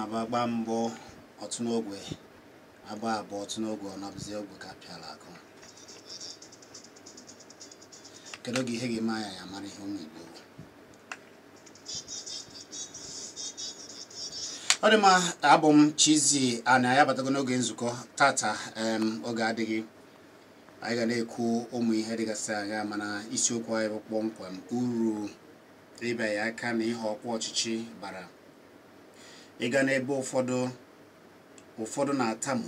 Na-aba gba mbọ ọtụ n'ogwe agba abụọ ọtụ n'ogwe ọ nabụzi ogwe ka apịala akụ. Kedu oge ihe ga-eme anya ya mara ihe ụmụ Igbo? Ọ dị mma, abụ m Chizzy ana ya batago n'oge nzukọ tata. Oge adịghị, anyị ga na-ekwu ụmụ ihe dịgasị anya, mana isiokwu anyị bụ kpọmkwem uru ịbịa ya aka na ihe ọkwa ọchịchị bara. Ịga n'ebe ụfọdụ na-atamu,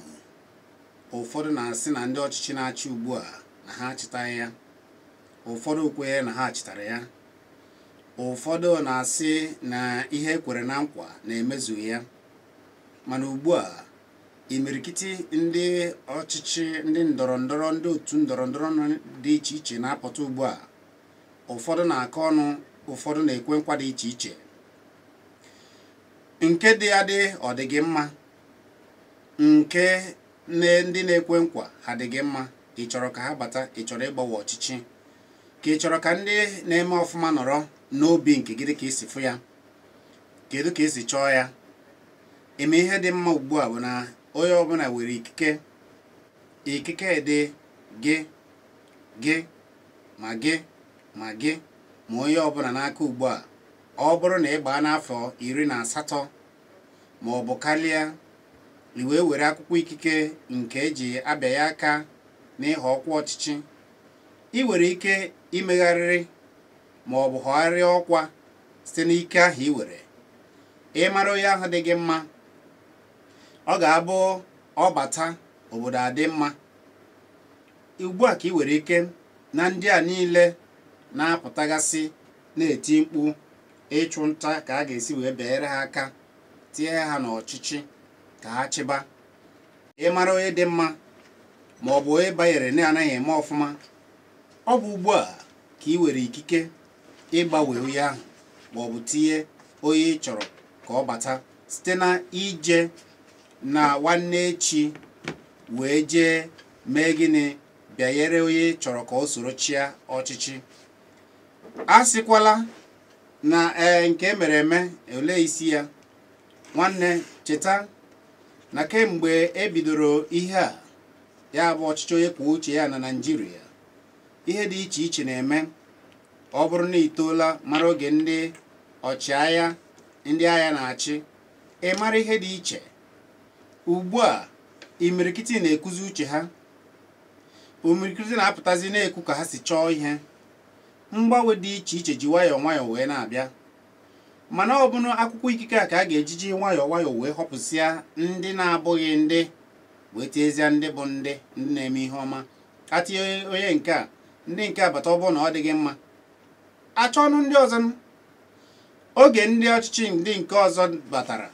ụfọdụ na-asị na ndị ọchịchị na-achị ugbu a na ha achịtaghị ya, ụfọdụ kwenyere na ha achịtara ya, ụfọdụ na-asị na ihe ekwere na nkwa na-emezughị ya. Mana ugbu a imirikiti ndị ọchịchị, ndị ndọrọndọrọ, ndị otu ndọrọndọrọ dị iche iche na-apụta ugbu a. Ụfọdụ na-akọ ọnụ, ụfọdụ na-ekwe nkwa dị iche iche. Nke dị adị ọ dị gị mma, nke ndị na-ekwe nkwa ha dị gị mma. Ị chọrọ ka ha bata, ị chọrọ ịgbanwe ọchịchị, ka ị chọrọ ka ndị na-eme ọfụma nọrọ n'obi nke gị ka esi fụ ya, kedu ka esi chọọ ya. Eme ihe dị mma ugbu a bụ na onye ọbụla nwere ikike, ikike dị gị gị ma gị ma gị ma onye ọbụla n'aka ugbu a. Ọ bụrụ na ị gbaa n'afọ 18 ma ọ bụ karịa, i wee were akwụkwọ ikike nke eji abịa ya aka n'ịghọ ọkwa ọchịchị, ị nwere ike imegharịrị ma ọ bụ họgharịa ọkwa site n'ike ahụ ị were. Ị mara onye ahụ dị gị mma, ọ ga-abụ ọbata obodo adị mma. Ugbu a ka ị nwere ike na ndị a niile na-apụtagasị na-eti mkpu ịchụ nta ka a ga-esi wee bịanyere ha aka, tinye ha n'ọchịchị ka ha chịba. Ị mara onye dị mma ma ọ bụ onye banyere na-anaghị eme ọfụma, ọ bụ ugbu a ka ị nwere ikike ịgbanwe onye ahụ ma ọ bụ tinye onye ị chọrọ ka ọ bata site na ije na nwanne echi wee jee mee gịnị, bịanyere onye ị chọrọ ka o soro chịa ọchịchị. A sịkwala na ee nke mere eme olee isi ya. Nwanne, cheta na kemgbe e bidoro ihe a, ya bụ ọchịchị onye kwuo uche ya na Naịjirịa, ihe dị iche iche na-eme. Ọ bụrụ na ị toola mara oge ndị ọchịagha ndị agha na-achị, ị mara ihe dị iche. Ugbu a imirikiti na-ekuzi uche ha, imirikiti na-apụtazi na-ekwu ka ha si chọọ ihe. Mgbanwe dị iche iche ji nwayọọ nwayọọ wee na-abịa, mana ọ bụrụ akwụkwọ ikike a ka a ga-ejiji nwayọọ nwayọọ wee họpụsịa ndị na-abụghị ndị, wee tiezie ndị bụ ndị na-eme ihe ọma. A tinye onye nke a, ndị nke a bata, ọ bụrụ na ọ dịghị mma, achọ ọnụ ndị ọzọ. Oge ndị ọchịchị ndị nke ọzọ batara,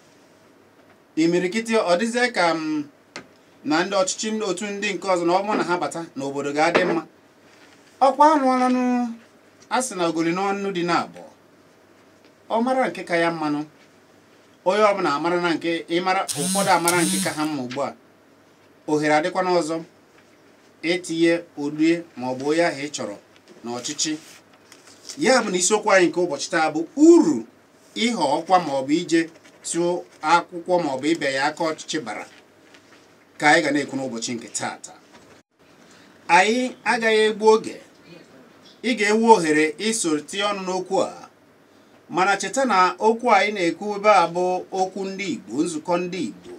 imirikiti ọ dịzie ka m na ndị ọchịchị otu ndị nke ọzọ na ọ bụrụ na ha bata na obodo ga-adị mma. Ọkwa anụọlanụ a sị na ogoli n'ọnụ dị na-abụọ, ọ mara nke ka ya mmanụ. Onye ọbụla amara na nke ịmara, ụfọdụ amara nke ka ha mma ugbu a. Ohere adịkwana ọzọ etinye ụdị ma ọ bụ onye ahụ ị chọrọ n'ọchịchị. Ya bụ na isiokwu anyị nke ụbọchị taa bụ uru ịghọ ọkwa ma ọ bụ ije tụọ akwụkwọ ma ọ bụ ịbịa ya aka ọchịchị bara, ka anyị ga na-ekwu n'ụbọchị nke taata. Anyị agaghị egbu oge, ị ga-enwe ohere iso tinye ọnụ n'okwu a, mana cheta na okwu anyị na-ekwu ebe a bụ okwu ndị Igbo, nzukọ ndị Igbo.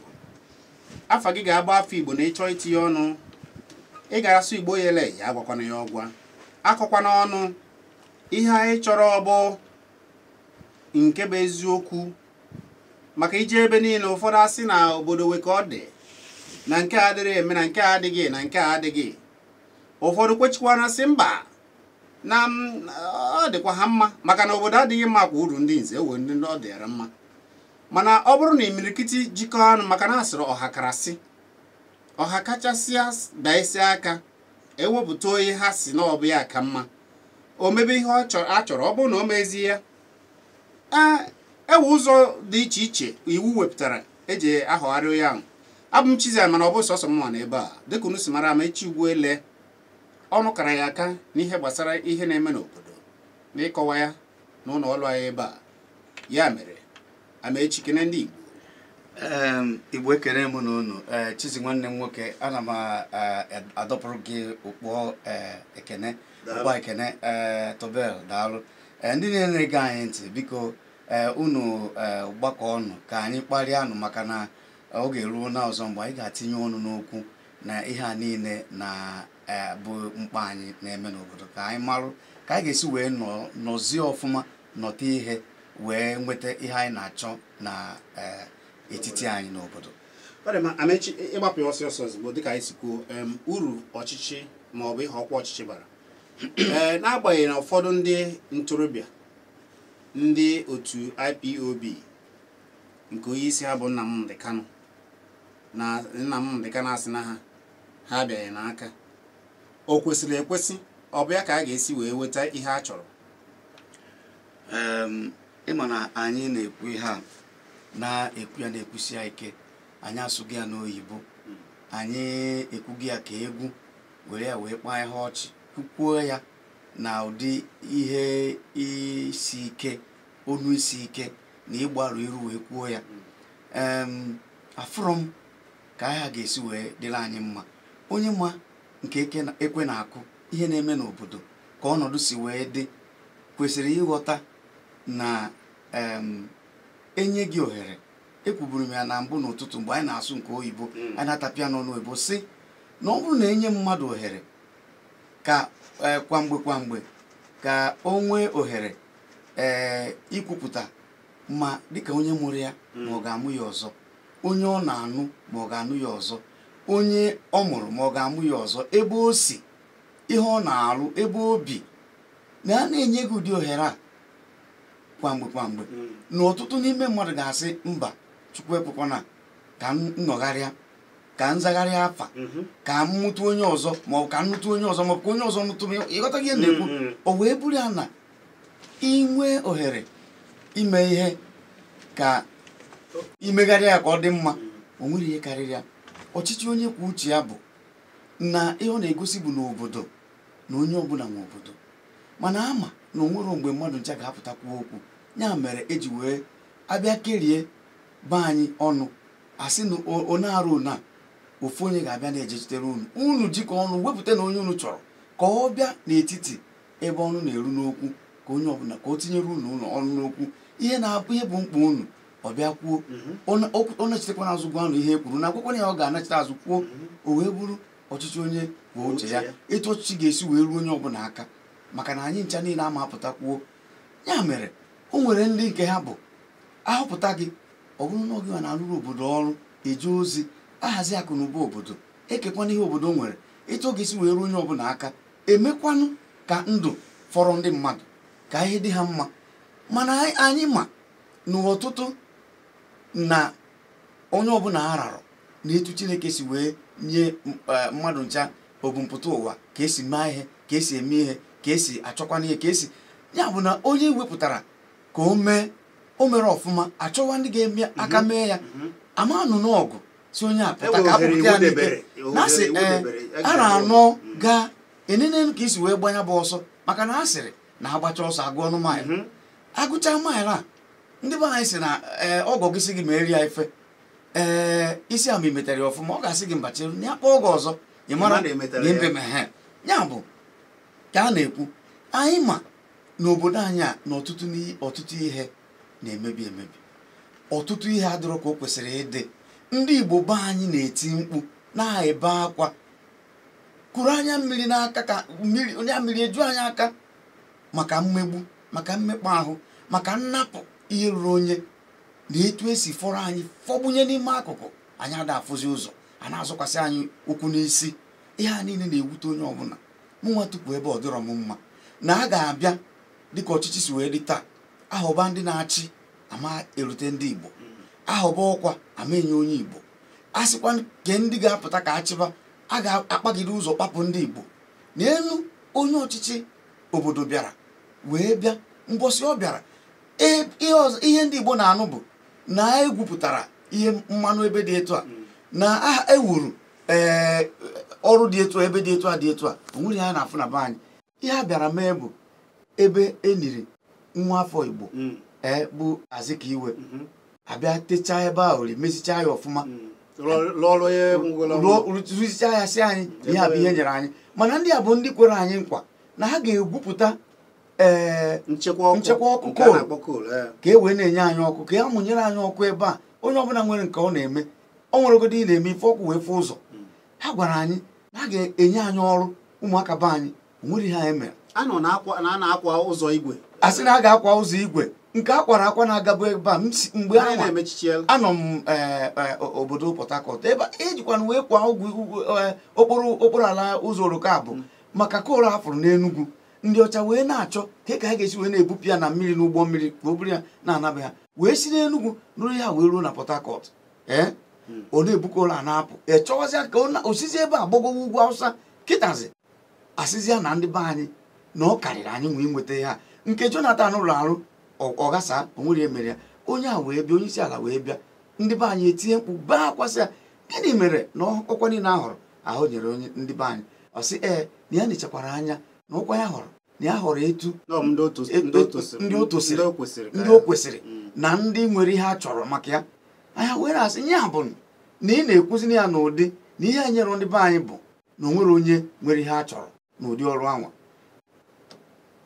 Afa gị ga-agba afọ Igbo na ịchọọ itinye ọnụ. Ị ga-asụ Igbo yele ya, agwakwana ya ọgwa, akọkwana ọnụ. Ihe anyị chọrọ bụ nke bụ eziokwu, maka ije ebe niile ụfọdụ asị na obodo we ka ọ dị, na nke a adịrị eme, na nke a adịghị, na nke a adịghị. Ụfọdụ kwechikwana sị mba, na ọ dịkwa ha mma, maka na obodo adịghị mma kwa uru ndị nze ewe ndị ọ dịara mma. Mana ọ bụrụ na imirikiti jikọọ ọnụ, maka na asịrị ọhakarasị, ọha kachasịa daisi aka, ewepụta onye ha si na ọ bụ ya ka mma, o mebe ihe a chọrọ. Ọ bụrụ na o mezie ya, ewe ụzọ dị iche iche iwu wepụtara eji ahọgharị onye ahụ. Abụ m Chizzy, mana ọ bụ sọsọ m nwa n'ebe a. Dịka unu si mara ama, echi ugwu ele ọnụ kara ya aka n'ihe gbasara ihe na-eme n'obodo na ịkọwa ya n'ụlọ ọrụ anyị ebe a. Ya mere, Amaechi, kene ndị Igbo. Igbo, ekene m na unu. Ee, Chizi, nwanne m nwoke, ana m adọpụrụ gị ụkpọ ekene, ụkpọ ekene. Ee, Tobel, daalụ. Ee, ndị na-ege anyị ntị, biko, ee, unu gbakọ ọnụ ka anyị kparịa nụ, maka na oge eruo na ọzọ mgbe anyị ga-atinye ọnụ n'okwu na ihe a niile na bụ mkpa anyị na-eme n'obodo, ka anyị marụ ka anyị ga-esi wee nọzie ọfụma, nọta ihe wee nweta ihe anyị na-achọ na etiti anyị n'obodo. Ọ dị mma, Amechi, ịgbapụ ya ọsọ ọsọ ozugbo, dịka anyị si kwuo, uru ọchịchị ma ọ bụ ihe ọkwa ọchịchị bara, ee, n'agbanyeghị na ụfọdụ ndị ntorobịa, ndị otu IPOB nke onye isi ha bụ Nnamdi Kanu, na Nnamdi Kanu asị na ha abịaghị n'aka, o kwesịrị ekwesị ọ bụ ya ka a ga-esi wee weta ihe a chọrọ? Ịma na anyị na-ekwu ihe a, na-ekwu ya, na-ekwusi ya ike. Anyị asụghị ya n'oyibo, anyị ekwughị ya ka egwu were ya wee kpaa ihe ọchị, kwukwuo ya na ụdị ihe isi ike, onu isi ike na ịgbarụ iru wee kwuo ya. Afụrụ m ka ahịa ga-esi wee dịrị anyị mma. Onye ma nke ekwe na-akụ ihe na-eme n'obodo, ka ọnọdụ si wee dị, kwesịrị ịghọta na enye gị ohere. Ekwuburu m ya na mbụ n'ụtụtụ mgbe anyị na-asụ nke oyibo, anyị na-atapịa n'ọnụ oyibo, sị na ọ bụrụ na enye mmadụ ohere ka kwamgbe kwamgbe ka o nwee ohere ee ikwupụta, ma dịka onye mụrụ ya ma ọ ga-amụ ya ọzọ, onye ọ na-anụ ma ọ ga-anụ ya ọzọ, onye ọ mụrụ ma ọ ga-amụ ya ọzọ, ebe o si, ihe ọ na-arụ, ebe o bi, na a na-enye gị ụdị ohere a kwamgbe kwamgbe, na ọtụtụ n'ime mmadụ ga-asị mba, Chukwu ekwekwana ka m nọgharịa, ka m zagharịa afa, ka m mụta onye ọzọ, ma ọ bụ ka m nụta onye ọzọ, ma ọ bụ ka onye ọzọ nụtụ m. Ịghọta ihe m na-ekwu? O wee bụrụ ya na inwe ohere ime ihe ka imegharịa ya ka ọ dị mma, o nwere ihe karịrị ya. Ọchịchị onye kwuo uche ya bụ na ihe ọ na-egosi bụ n'obodo na onye ọbụla nwe obodo, mana ama na o nwere mgbe mmadụ ncha ga-apụtakwu okwu. Ya mere eji wee abịa kerie be anyị ọnụ, asị na onye arụ na ofu onye ga-abịa na-ejechitere unu, unu jikọ ọnụ wepụta na onye unu chọrọ ka ọ bịa n'etiti ebe ọnụ na-eru n'okwu, ka onye ọbụla ka o tinyere unu ụlọ ọnụ n'okwu ihe na-abụ ihe bụ mkpa unu. Ọ bịa kwuo, ọ nachitekwana azụ gwa unu ihe e kwuru na akwụkwọ ya, ọ ga-anachite azụ kwuo. O wee bụrụ ọchịchị onye kwuo uche ya, etu ọchịchị ga-esi wee ruo onye ọbụla aka, maka na anyị ncha niile ama apụta kwuo. Ya mere o nwere ndị nke ha bụ ahọpụta gị, ọ bụrụ na ọ gị na-arụrụ obodo ọrụ, eje ozi, ahazi akụ na ụba obodo, ekekwana ihe obodo nwere, etu ọ ga-esi wee ruo onye ọbụla aka, emekwanụ ka ndụ fọrọ ndị mmadụ, ka ihe dị ha mma. Mana anyị ma na ọtụtụ na onye ọbụla a rarụ na etu Chineke si wee nye mmadụ ncha obumpụta ụwa, ka esi mee ihe, ka esi eme ihe, ka esi achọkwana ihe, ka esi ya bụ na onye wepụtara ka o mee, o mere ọfụma, achọwa ndị ga-eme aka mee ya amanụ n'ọgụ, si onye a pụta ka apụta ya n'ike na asị a na-anọ gaa enene ka isi wee gbanya bụ ọsọ, maka na a sịrị na agbacha ọsọ agụ ọnụ maịlụ, agụcha maịlụ a, ndị be anyị sị na ọgọ gị sị gị ma erie ife ee isi ama imetere ya ọfụma, ọ ga-asị gị mba, cheru na ya kpọọ gị ọzọ, ị mara na ebe ya bụ ka a na-ekwu. Anyị ma n'obodo anyị a na ọtụtụ ihe na-emebi emebi, ọtụtụ ihe adịrọ ka o kwesịrị ịdị. Ndị Igbo be anyị na-eti mkpu, na-ebe akwa, kụrụ anya mmiri n'aka, ka mmiri onye mmiri eju anyị aka, maka mmegbu, maka mmekpa ahụ, maka nnapụ ihe ruru onye, na etu esi fọrọ anyị fọgbunye n'ime akụkụ anyị, ada afụzi ụzọ, a na-azụkwasị anyị ụkwụ n'isi. Ihe a niile na-ewute onye ọbụla. Mụnwa tupu ebe ọ dịrọ m mma na a ga-abịa dịka ọchịchị si wee dị taa, ahọba ndị na-achị ama erute ndị Igbo, ahọba ọkwa ama enye onye Igbo, a sịkwa nke ndị ga-apụta ka achịba, a ga-akpagide ụzọ kpapụ ndị Igbo n'elu. Onye ọchịchị obodo bịara wee bịa mbọsị ọ bịara, ihe ndị Igbo na-anụ bụ na egwupụtara ihe mmanụ ebe dị etu a, na ewuru ee ọrụ dị etu a ebe dị etu a dị etu a, o nwere ya na-afụ na be anyị. Ihe a bịara mee bụ ebe e niri nwa afọ Igbo bụ Azikiwe. Abịa techaa ebe ahụ ri mezichaa ya ọfụma, rụzichaa ya, si anyị ihe a bụ ihe nyere anyị. Mana ndị a bụ ndị kwere anyị nkwa na ha ga-egwupụta nchekwa ọkụ ka e wee na-enye anyị ọkụ, ka ya mụnyere anyị ọkụ ebe a. Onye ọbụla nwere nke ọ na-eme, ọ nweregodo ị na-eme ife ọkụ wee fụ ụzọ. Ha gwara anyị na a ga-enye anyị ọrụ, ụmụaka be anyị onwere ihe anyị mere. A na-akwa ụzọ igwe, a sị na a ga-akwa ụzọ igwe nke a kwara akwa na-agabu ebe a. Mgbe anọ m obodo Port Harcourt ebe ejikwana wee kwa okporo ala ụzọ oroko abụ maka koolu afụrụ n'Enugu. Ndị ọcha wee na-achọ ka ha ga-esi wee na-ebupụ ya na mmiri n'ụgbọ mmiri ka o buru ya na-anaba ha, wee si n'Enugu nụrụ ya wee ruo na Port Harcourt. Ee, ọ na-ebuka ụlọ a na-apụ, echọwazịa ka osizi ebe a gbagowa ugwu Awụsa. Kịtazi asịzịa na ndị be anyị na ọ karịrị anyị nwee nweta ihe a nke Jonathan rụrụ arụ, ọ gasa onwere emere ya. Onye a wee bịa, onye isi ala wee bịa, ndị be anyị etinye mkpu bee akwasị ya, gịnị mere na ọkwa niile ahụrụ ahụ nyere onye ndị be anyị? Ọ sị ee, na ya nechakwara anya na ọkwa ya họrọ, na ya họrọ etu ndị o kwesịrị na ndị nwere ihe a chọrọ maka ya. Anya were asị nye bụ na ị na-ekwuzini ya n'ụdị na ihe a nyere ndị be anyị bụ na o nwere onye nwere ihe a chọrọ n'ụdị ọrụ anwa.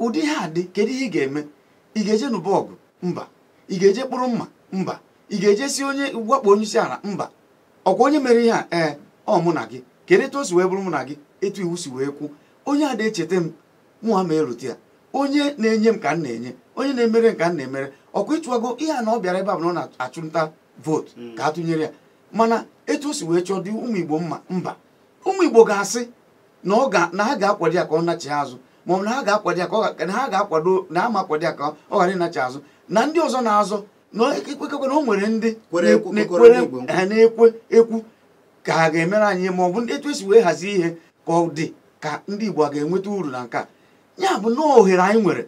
Ụdị ha dị, kedu ihe ị ga-eme? Ị ga-eje n'ụba ọgụ? Mba. Ị ga-eje kpụrụ mma? Mba. Ị ga-eje si onye wakpo onye isi ala? Mba. Ọkwa onye mere ihe a? Ee, ọ mụ na gị. Kedu etu o si wee bụrụ mụ na gị? Etu iwu si wee kwu. Onye a na-echeta m, mụ ama erute ya. Onye na-enye m ka m na-enye, onye na-emere m ka m na-emere. Ọkwa ịchụwago ihe a na ọ bịara ebe a bụ na ọ na-achụnta vootu ka a tụnyere ya. Mana etu o si wee chọọ dị ụmụ Igbo mma? Mba. Ụmụ Igbo ga-asị na ha ga-akwado ya ka ọ nachi azụ, ma ọ bụ na ha ga-akwado ya ka na ha ga-akwado na ama akwado ya ka ọ ghara ịnachi azụ, na ndị ọzọ na-azọ na ekwekwe na o nwere ndị na-ekwe ekwu ka ha ga-emere anyị, ma ọ bụ etu esi wee hazie ihe ka ọ dị ka ndị Igbo a ga-enweta uru na nke a. Ya bụ na ohere anyị nwere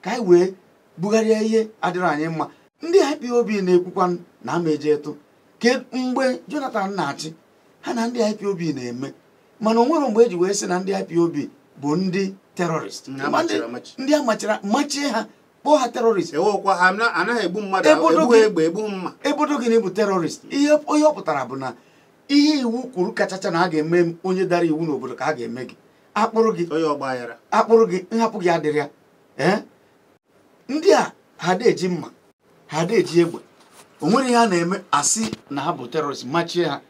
ka anyị wee bugharịa ihe adịrị anyị mma. Ndị IPOB na-ekwukwa na ama eje eto ke mgbe Jonathan na-achị, ha na ndị IPOB na-eme, mana o nwere mgbe eji wee sị na ndị IPOB bụ ndị terọrist, ndị amachara machie ha, kpọọ ha terọrist. Ebodo gị na ịbụ terọrist. Ihe ọ pụtara bụ na ihe iwu kwuru kachacha na a ga-eme onye dara iwu n'obodo ka a ga-eme gị, akpụrụ gị, akpụrụ gị, nhapụ gị adịrị ya. Ee, ndị a ha na-eji mma, ha na-eji egbe, o nwere ihe a na-eme asị na ha bụ terọrist machie ha.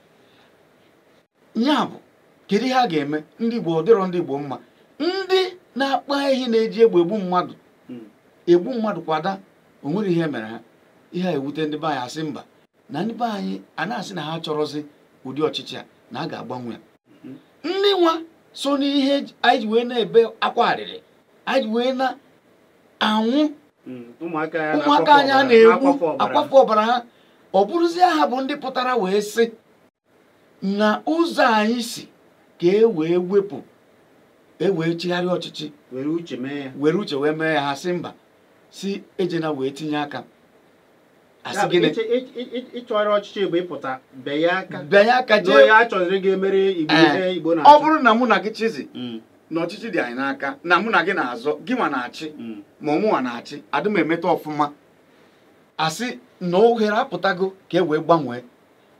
Ya bụ kedu ihe a ga-eme? Ndị Igbo ọ dịrọ ndị Igbo mma. Ndị na-akpa ehi na-eji egbe egbu mmadụ, egbu mmadụ kwada, o nwere ihe mere ha. Ihe a ewute ndị be anyị, asị mba na ndị be anyị a na-asị na ha chọrọzi ụdị ọchịchị a, na a ga-agbanwe ya. Ndị nwa so n'ihe anyị ji wee na-ebe akwa arịrị, anyị ji wee na-anwụ, ụmụaka anyị a na-egbu akwafu ọbara ha, ọ bụrụzie ha bụ ndị pụtara wee sị na ụzọ anyị si ka e wee wepụ, e wee chigharịa ọchịchị, were uche wee mee ya. Ha sị mba, si ejena wee tinye aka. Asị gịnị? Ịchọrọ ọchịchị bụ ịpụta bịanye aka jee. Ọ bụrụ na mụ na gị Chizi na ọchịchị dị anyị n'aka, na mụ na gị na-azọ, gị nwa na-achị ma ọmụnwa na-achị, adị m emeta ọfụma, asị na ohere apụtago ka e wee gbanwee.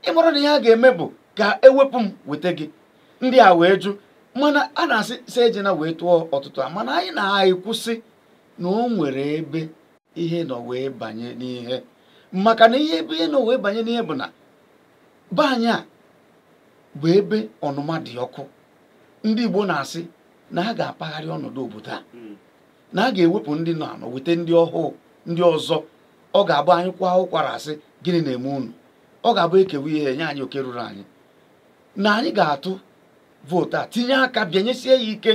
Ịmara na ihe a ga-eme bụ ka ewepụ m weta gị. Ndị a wee jụ, mana a na-asị sị ejena wee tụọ ọtụtụ a, mana anyị na-ekwusị na o nwere ebe ihe nọ wee banye n'ihe. Maka na ihe ebe ihe nọ wee banye n'ihe bụ na be anyị a bụ ebe ọnụma dị ọkụ. Ndị Igbo na-asị na ha ga-apagharị ọnọdụ obodo a, na a ga-ewepụ ndị nọ anọ weta ndị ọhụụ, ndị ọzọ. Ọ ga-abụ anyị kwa ụkwara asị gịnị na-eme unu? Ọ ga-abụ ekewa ihe nye anyị oke ruru anyị, na anyị ga-atụ vootu a, tinye aka bịanyesie ya ike.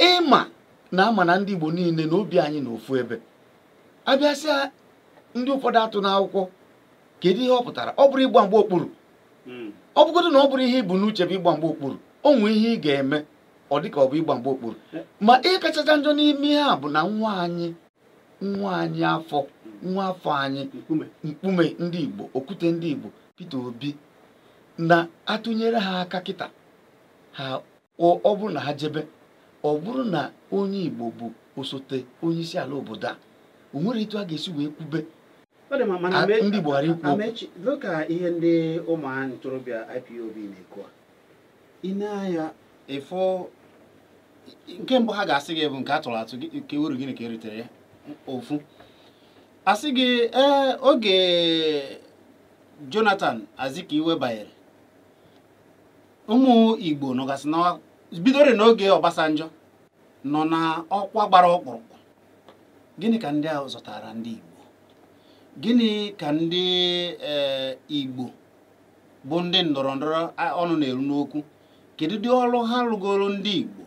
Ịma na ama na ndị Igbo niile na obi anyị na ofu ebe. Abịasịa ndị ụfọdụ atụ n'akwụkwọ, kedu ihe ọ pụtara? Ọ bụrụ ịgba mgba okpuru, ọ bụgodu na ọ bụrụ ihe ibu n'uche bụ ịgba mgba okpuru, o nwee ihe ị ga-eme ọ dịka ọ bụ ịgba mgba okpuru. Ma ihe kachacha njọ n'ime ihe a bụ na nwa anyị afọ, nwa afọ anyị, mkpume ndị Igbo, okwute ndị Igbo, Peter Obi, na-atụnyere ha aka kịta ha. Ọ bụrụ na ha jebe, ọ bụrụ na onye Igbo bụ osote onye isi ala obodo a, O nwere etu a ga-esi wee kwube ndị Igbo ghara ikwu okwu. Dịka ihe ndị ụmụ ntorobịa IPOB na-ekwu a, ị na-anya ịfụ nke mbụ ha ga-asị gị bụ nke a tụrụ atụ nke uru gịnị ka eritere ya ofu asị gị ee oge Jonathan Azikiwe banyere ụmụ Igbo nọgasị na bidoro n'oge Obasanjo nọ na ọkwa gbara ọkpụrụkpụ. Gịnị ka ndị ahụ zụtara ndị Igbo? Gịnị ka ndị Igbo bụ ndị ndọrọ ndọrọ ọnụ na-eru n'okwu, kedu ụdị ọrụ ha rụgoro ndị Igbo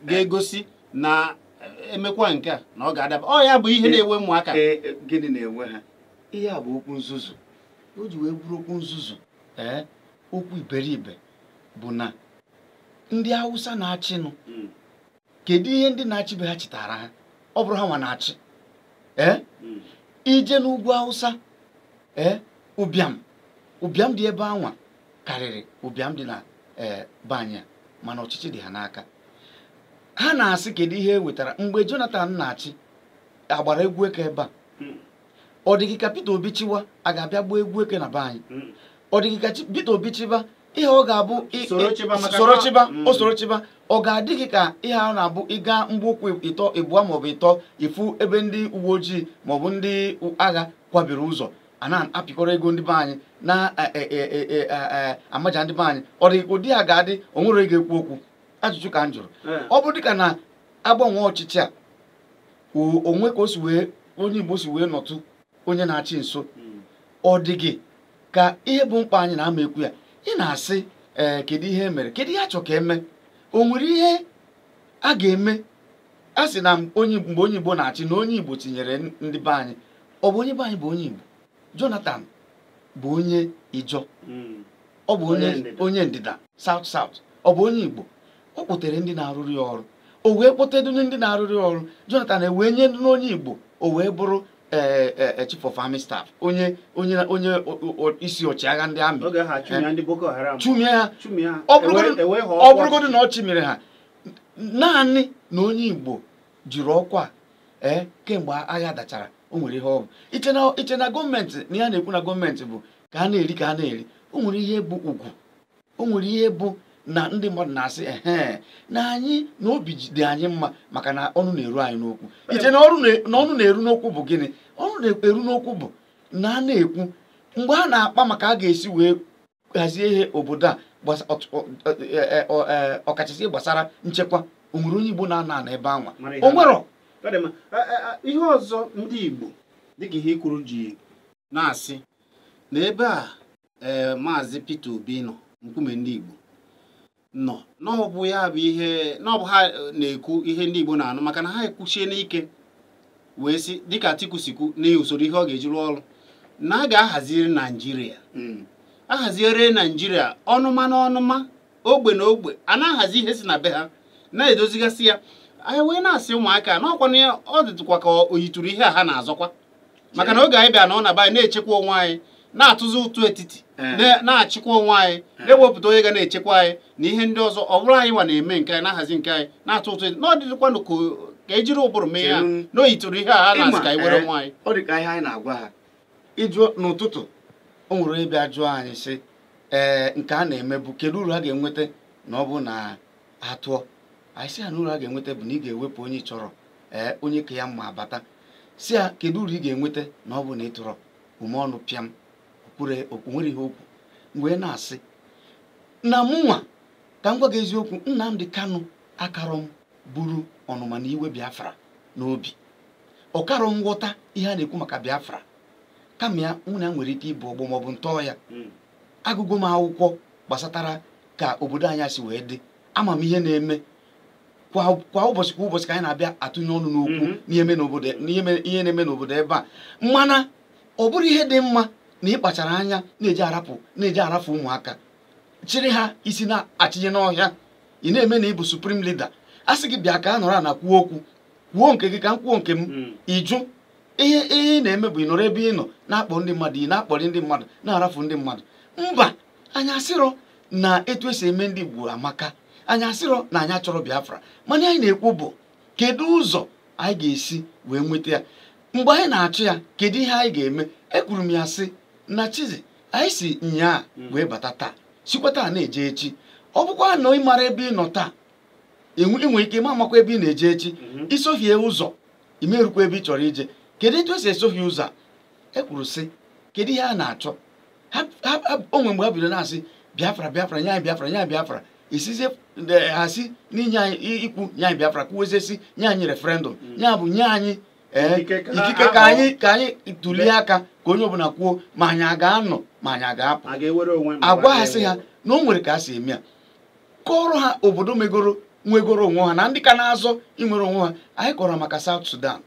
ga-egosi na emekwa nke a na ọ ga-adaba? Ọ ya bụ ihe na-ewe ụmụaka. Gịnị na-enwe ha? Ihe a bụ okwu nzuzu. O ji wee bụrụ okwu nzuzu, okwu iberibe bụ na ndị Hausa na-achịnụ, kedu ihe ndị na-achịbe ha chịtara ha? Ọ bụrụ ha nwa na-achị. Ije n'ugwu Hausa, ụbịam dị ebe anwa karịrị ụbịam dị na be anyị, mana ọchịchị dị ha n'aka. Ha na-asị kedu ihe e wetara mgbe Jonathan na-achị agbara egwu eke ebe a. Ọ dị gị ka Peter Obi chịwa a ga-abịa gbuo egwu eke na be anyị? Ọ dị gị ka Peter Obi chịba ihe ọ ga-abụ soro chịba o soro chịba, ọ ga-adị gị ka ihe a na-abụ ịga mgbe ụkwụ ịtọ ịbụọ maọbụ ịtọ ịfụ ebe ndị uwe ojii maọbụ ndị agha kwabiri ụzọ a na-apịkọrọ ego ndị be anyị na amaja ndị be anyị? Ọ dị ụdị a ga-adị? O nwere ego ekwu okwu. Ajụjụ ka m jụrụ. Ọ bụ dịka na agbanwe ọchịchị a onwe ka o si wee onye Igbo si wee nọtụ onye na-achị nso, ọ dị gị ka ihe bụ mkpa anyị na-ama ekwu ya? Ị na-asị ee kedu ihe emere, kedu ihe a chọ ka eme? O nwere ihe a ga-eme? A sị na mgbe onye Igbo na-achị na onye Igbo tinyere ndị be anyị. Ọ bụ onye be anyị bụ onye Igbo. Jonathan bụ onye Ijọ, ọ bụ onye ndịda South South, ọ bụ onye Igbo. Ọ kpọtere ndị na-arụrụ ya ọrụ, o wee kpọtedu ndị na-arụrụ ya ọrụ. Jonathan ewee nye n'onye Igbo, o wee bụrụ chief of army staff, onye onye onye isi ọchịagha ndị amị. Chumie ha. Ọ bụrụgodu na ọ chimiri ha, naanị na onye Igbo jiri ọkwa kemgbe agha dachara, o nwere ihe ọ bụ iche na gọọmenti na ya na-ekwu na gọọmenti bụ ka a na-eri ka a na-eri. O nwere ihe bụ ugwu, o nwere ihe bụ na ndị mmadụ na-asị ehe na anyị na obi dị anyị mma maka na ọnụ na-eru anyị n'okwu. Iche na ọnụ na-eru n'okwu bụ gịnị? Ọnụ na-eru n'okwu bụ na a na-ekwu mgbe a na-akpa maka a ga-esi wee hazie ihe obodo a ọkachasị gbasara nchekwa. O nwere onye Igbo na-ana ana ebe anwa? O nwero. Ihe ọzọ ndị Igbo dịka ihe ikwuru ji na-asị na ebe a Maazị Peter Obi nọ, nkume ndị Igbo nọ n'ọbụ ya bụ ihe n'ọbụ ha na-ekwu ihe ndị Igbo na-anụ, maka na ha ekwuchie n'ike wee sị dịka Atiku si kwu n'usoro ihe ọ ga-eji rụọ ọrụ na a ga-ahaziri Naijiria, ahaziere Naijiria ọnụma na ọnụma, ogbe na ogbe, a na-ahazi ihe si na be ha na-edozigasị ya. Anyị wee na-asị ụmụaka na ọkwanụ ya ọ dịtụkwa ka o yitụrụ ihe a ha na-azọkwa, maka na oge anyị bịa na ọ na-aba anyị na-echekwa onwe anyị, na-atụzi ụtụ etiti, na-achịkwa onwe anyị, na-ewepụta onye ga na-echekwa anyị na ihe ndị ọzọ. Ọ bụrụ anyị nwa na-eme nke anyị, na-ahazi nke anyị, na-atụ ụtụ etiti, na ọ dịtụkwanụ ka ejiri ụbụrụ mee ya na o yitụrụ ihe a ha na-asị ka anyị were onwe anyị. Ọ dị ka ihe anyị na-agwa ha ịjụọ n'ụtụtụ. O nwere onye bịa jụọ anyị sị ee nke a na-eme bụ kedu uru ha ga-enweta na ọ bụ na ha tụọ? Anyị sị ha na uru ha ga-enweta bụ na ị ga-ewepụ onye chọrọ onye ka ya mma abata. Si ya kedu uru ị ga-enweta na ọ bụ na ị tụrọ ume ọnụ pịam nwere ihe okwu wee na-asị na mụnwa ka m gwa gị eziokwu, Nnamdi Kanu akarọ m buru ọnụma na iwe Biafra n'obi, ọkarọ nghọta ihe a na-ekwu maka Biafra, kama ya nwunye ya nwere ike ịbụ ọgbọ maọbụ ntọọ ya. Agụgụ m akwụkwọ gbasatara ka obodo anyị si wee dị, ama m ihe na-eme kwa ụbọchị kwa ụbọchị ka anyị na-abịa atụnye ọnụ n'okwu n'ihe na-eme n'obodo ebe a. Mana ọ bụrụ ihe dị mma na ịkpachara anya na-eji arafu ụmụaka chịrị ha isi na-achịnye n'ọhịa, ị na-eme na ị bụ supreme leader, a sị gị bịa ka a nọrọ na kwuo okwu, kwuo nke gị ka m kwuo nke m, ịjụ ihe ị na-eme bụ ị nọrọ ebe ị nọ na-akpọ ndị mmadụ, ị na-akpọrị ndị mmadụ, na-arafu ndị mmadụ. Mba, anyị asịrọ na etu esi eme ndị Igbo amaka, anyị asịrọ na anyị achọrọ Biafra, mana anyị na-ekwu bụ kedu ụzọ anyị ga-esi wee nweta ya. Mgbe anyị na-achụ ya, kedu ihe anyị ga-eme? Ekwuru m ya sị na Chizi, anyị si nyaa wee bata taa, sikwa taa na-eje echi. Ọ bụkwa na ị mara ebe ị nọ taa, ị nwere ike ịma amakwa ebe ị na-eje echi. Isohie ụzọ, imerukwa ebe ị chọrọ ije. Kedu etu esi esohie ụzọ a? Ekwuru sị, kedu ihe a na-achọ? O nwere mgbe ha bido na-asị Biafra Biafra, nye anyị Biafra, nye anyị Biafra. Esizie ha si n'inye anyị ikwu nye anyị Biafra, kwuwezie si nye anyị referendum, ya bụ nye anyị ikike ka anyị tụlie aka ka onye ọbụla kwuo ma anyị a ga-anọ ma anyị a ga-apụ. Agwa ha sị ha na o nwere ka a si eme ya. Kọrọ ha obodo megoro nwegoro onwe ha na ndị ka na-azọ inwere onwe ha. Anyị kọrọ maka South Sudan,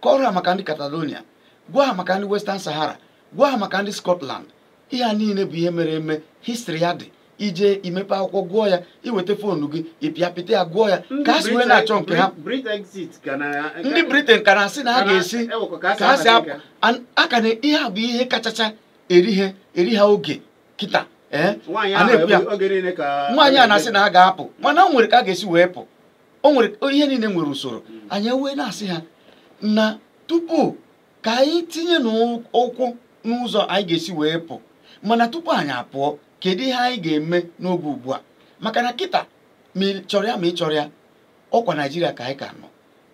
kọrọ ha maka ndị Catalonia, gwa ha maka ndị Western Sahara, gwa ha maka ndị Scotland. Ihe a niile bụ ihe mere eme, histrị ya dị. Ije imepe akwụkwọ gụọ ya, iweta foonu gị ịpịapịta ya gụọ ya, ka a si wee na-achọ nke ha. Ndị Britain ka na-asị na ha ga-esi ka ha si apụ aka na ihe a bụ ihe kachacha eri ha oge kịta. Nwaanyị a na-asị na ha ga-apụ, mana o nwere ka a ga-esi wee pụ. O nwere ihe niile nwere usoro. Anyị wee na-asị ha na tupu ka anyị tinye n'ụkwụ n'ụzọ anyị ga-esi wee pụ, mana tupu anyị apụọ, kedu ihe anyị ga-eme n'oge ugbu a? Maka na kịta ma ị chọrọ ya ma ị chọrọ ya, ọkwa Naijiria ka anyị ka nọ,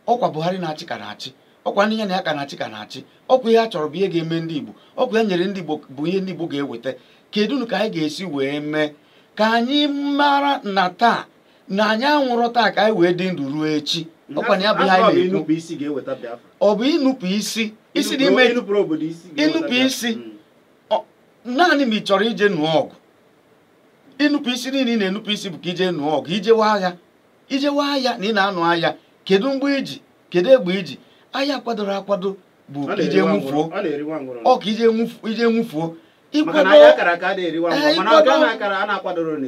ọkwa Buhari na-achị ka na-achị, ọkwa ndị ya na ya ka na-achị ka na-achị, ọkwa ihe a chọrọ bụ ihe ga-eme ndị Igbo, ọkwa ya nyere ndị Igbo bụ ihe ndị Igbo ga-eweta. Kedu ka anyị ga-esi wee mee ka anyị mara na taa na anyị anwụrọ taa ka anyị wee dị ndụ ruo echi? Ọkwa na ya bụ ihe anyị na-ekwu. Ọ bụ ịnụpụ isi isi n'ime ịnụpụ isi naanị ma ị chọrọ ije nụọ ọgụ. Ịnụpụ isi niile ị na-enupụ isi bụ ka ije nụọ ọgụ, ijewe agha, ijewe agha na ị na-anụ agha. Kedu mgbe iji, kedu egbe iji? Agha kwadoro akwado bụ ije nwụfuo, ọ ka ije nwụfuo.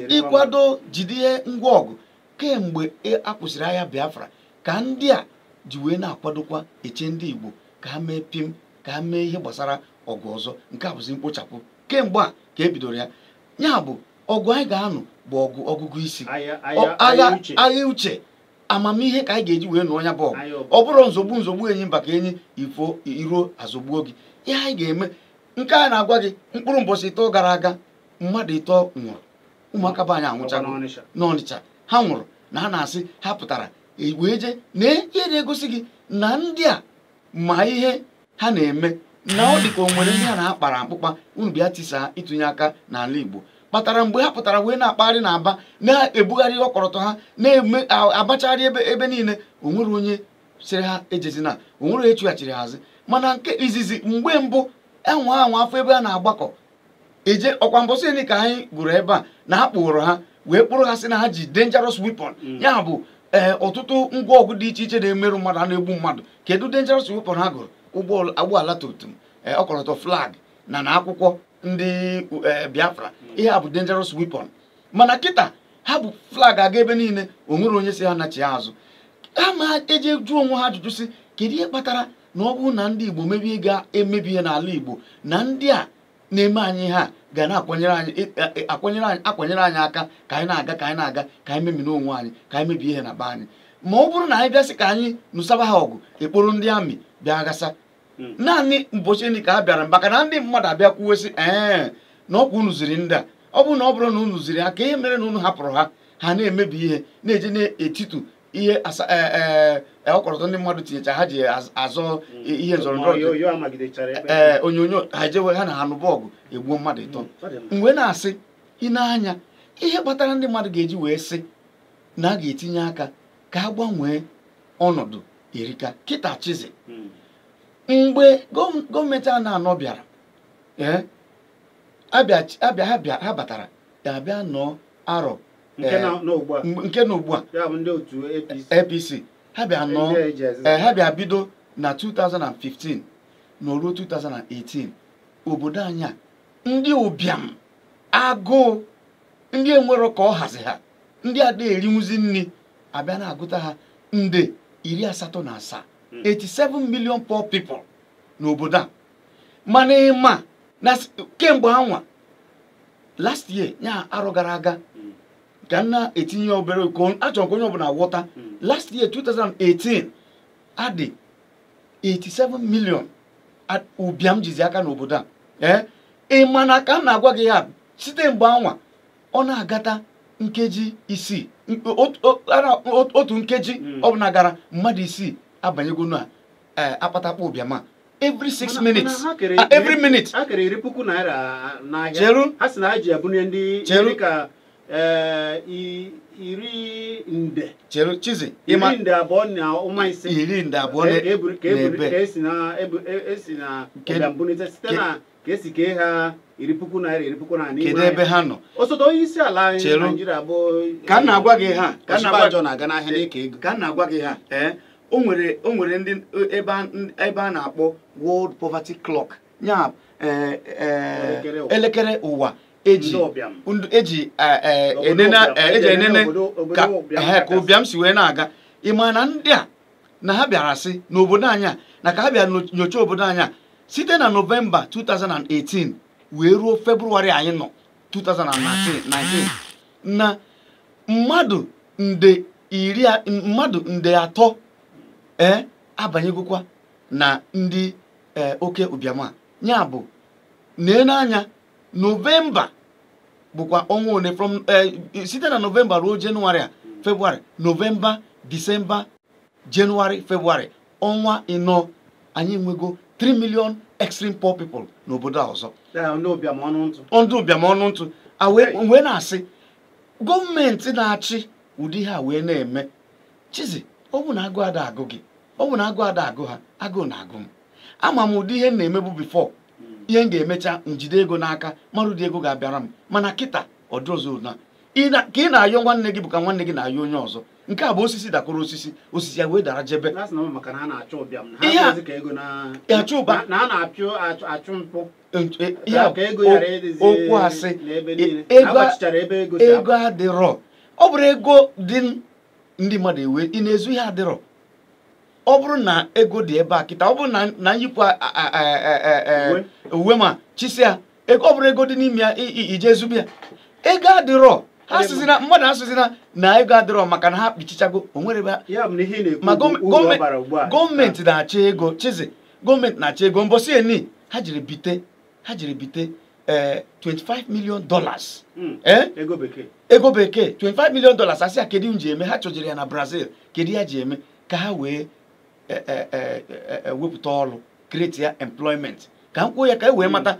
Ịkwado jide ngwa ọgụ kemgbe a kwụsịrị agha Biafra ka ndị a ji wee na-akwadokwa eche ndị Igbo ka ha mee pim, ka ha mee ihe gbasara ọgụ ọzọ. Nke a bụzi mkpochapụ kemgbe a ka e bidoro ya. Ya bụ ọgụ anyị ga-anụ bụ ọgụ ọgụgụ isi, agha uche, amamihe ka anyị ga-eji wee nụọ ya bụ ọgụ. Ọ bụrụ nzogbu nzogbu enyi mba ka enyi ifo iruo azọgbuo gị. Ihe anyị ga-eme nke a na-agwa gị, mkpụrụ mbọsị 3 gara aga mmadụ 3 nwụrụ, ụmụaka be anyị anwụchago n'Ọnịcha. Ha nwụrụ na ha na-asị ha pụtara wee jee na ihe na-egosi gị na ndị a ma ihe ha na-eme, na ọ dị ka o nwere ndị a na-akpara akpụkpa unu bịa tisaa ịtụnye aka n'ala Igbo. Kpatara mgbe ha pụtara wee na-akpagharị n'Aba, na-ebugharị ọkọlọtọ ha, na-eme abachagharị ebe niile, o nwere onye sịrị ha ejezina, o nwere onye chụghachiri hazi. Mana nke izizi mgbe mbụ enwe anwa afọ ebe a na-agbakọ eje ọkwa mbọsị ka anyị gụrụ ebe a na ha kpụrụ ha wee kpụrụ ha sị na ha ji dangerous weapon, ya bụ ọtụtụ ngwa ọgụ dị iche iche na-emerụ mmadụ, a na-egbu mmadụ. Kedu dangerous weapon ha gụrụ? Ụgbọala tumtum, ọkọlọtọ flag na akwụkwọ ndị Biafra. Ihe a bụ dangerous weapon. Mana kịta ha bụ flag aga ebe niile, o nwere onye si ha nachi azụ. Ha ma eje jụọ onwe ha ajụjụ sị kedu ihe kpatara na ọ bụrụ na ndị Igbo mebie ga-emebi ihe n'ala Igbo, na ndị a na-eme anyị ha ga na-akwanyere anyị aka ka anyị na-aga ka anyị na-aga ka anyị memina onwe anyị, ka anyị mebie ihe na be anyị. Ma ọ bụrụ na anyị bịasị ka anyị nụsaba ha ọgụ, ekporo ndị amị bịa ghasa. Naanị ụbọchị ndị ka a bịara maka na ndị mmadụ abịa kwuwesị ee na ọkwa unu ziri ndị a. Ọ bụrụ na ọ bụrụ na unu ziri ha, ka ihe mere na unu hapụrụ ha, ha na-emebi ihe, na-eje na-etitu ihe ọkọlọtọ ndị mmadụ tinyecha ha ji azọ ihe ndọrọndọrọ onyonyo ha jewe ha na ha nụba ọgụ egbuo mmadụ 3. Mgbe na-asị ị na-anya ihe kpatara ndị mmadụ ga-eji wee sị na a ga-etinye aka ka a gbanwee ọnọdụ erika kịta Chizi. Mgbe gọọmenti a na-anọ bịara, abịa ha batara abịa nọọ arọ nke na ugbu a APC ha bịa nọọ, ha bịa bido na 2015 na ruo 2018. Obodo anyị a ndị ụbịam agụụ, ndị enwero ka ọ hazi ha, ndị ada erinwuzi nri, abịa na-agụta ha nde 87, 87 million poor people n'obodo a. Mana ịma na kemgbe anwa last year, ya arọ gara aga, ka m na-etinye obere achọrọ ka onye ọbụla ghọta, last year 2018 adị 87 million ụbịam jizi aka n'obodo a. Ee, ị ma na ka m na-agwa gị ya, site mgbe anwa ọ na-agata nkeji 6, otu nkeji ọbụla gara mmadụ 6 abanyego na akpatakpa ụbịam a every 6 minutes, every minute. A kere 10,000 naira n'ahịa. Ha sị na ha ji ebunye ndị ka 10 nde. Cheru Chizi, 12 na ụma 5. 12 ka esi na ụbịam bunite site na ka esi kee ha 10,000 naira 10,000 naira. Kedu ebe ha nọ? Osote onye isi ala anyị Naịjirịa bụ ka m na-agwa gị ha, ka m na-agwa n'ahịa n'ike ego. Ka m na-agwa gị ha, ee, o nwere ndị ebe a na-akpọ World Poverty Clock, ya elekere ụwa eji enene ka ụbịam si wee na-aga. Ị ma na ndị a na ha bịara sị n'obodo anyị a, na ka ha bịara nyocha obodo anyị a site na Nọvemba 2018 wee ruo Febrụwarị anyị nọ 2019, na mmadụ nde 3 abanyegokwa na ndị oke ụbịam a. Ya bụ n'anya Nọvemba bụkwa ọnwa one from site na Nọvemba ruo Jenụwarị a, Febụwarị, Nọvemba, Disemba, Jenụwarị, Febụwarị, ọnwa 4 anyị nwego 3 million extreme poor people n'obodo a ọzọ. Ndị ụbịam ọnụ ntụ. Wee na-asị gọọmenti na-achị ụdị ha wee na-eme. Chizi, ọ bụ na agụ ada agụ gị, ọ bụ na agụ ada agụ ha, agụụ na-agụ m. Ama m ụdị ihe m na-emebu bifo, ihe m ga-emecha njide ego n'aka mara ụdị ego ga-abịara m, mana kịta ọ dịrọzọ na ka ị na-ayọ nwanne gị bụ ka nwanne gị na-ayọ onye ọzọ. Nke a bụ osisi dakọrọ osisi, osisi ya wee dara jebe. Okwu asị ego adịrọ, ọ bụrụ ego dị ndị mmadụ ewe ị na-ezu ihe adịrọ. Ọ bụrụ na ego dị ebe a kịta, ọ bụrụ na nyipụ uwe ma chisia ọ bụrụ ego dị n'ime ya ije ezube ya, ego adịrọ. Ha asịzina mmadụ asịzina na ego adịrọ maka na ha kpichichago onwere ebe. Ma gọọmenti na-achọ ego. Chizi, gọọmenti na-achọ ego. Mbọsị eni ha jiri bite $25 million. Ego bekee $25 million. Asị ya kedu m ji eme? Ha chọjiri ya na Brazil. Kedu ya ji eme? Ka ha wee wepụta ọrụ, create ya employment. Ka m kwuo ya ka e wee mata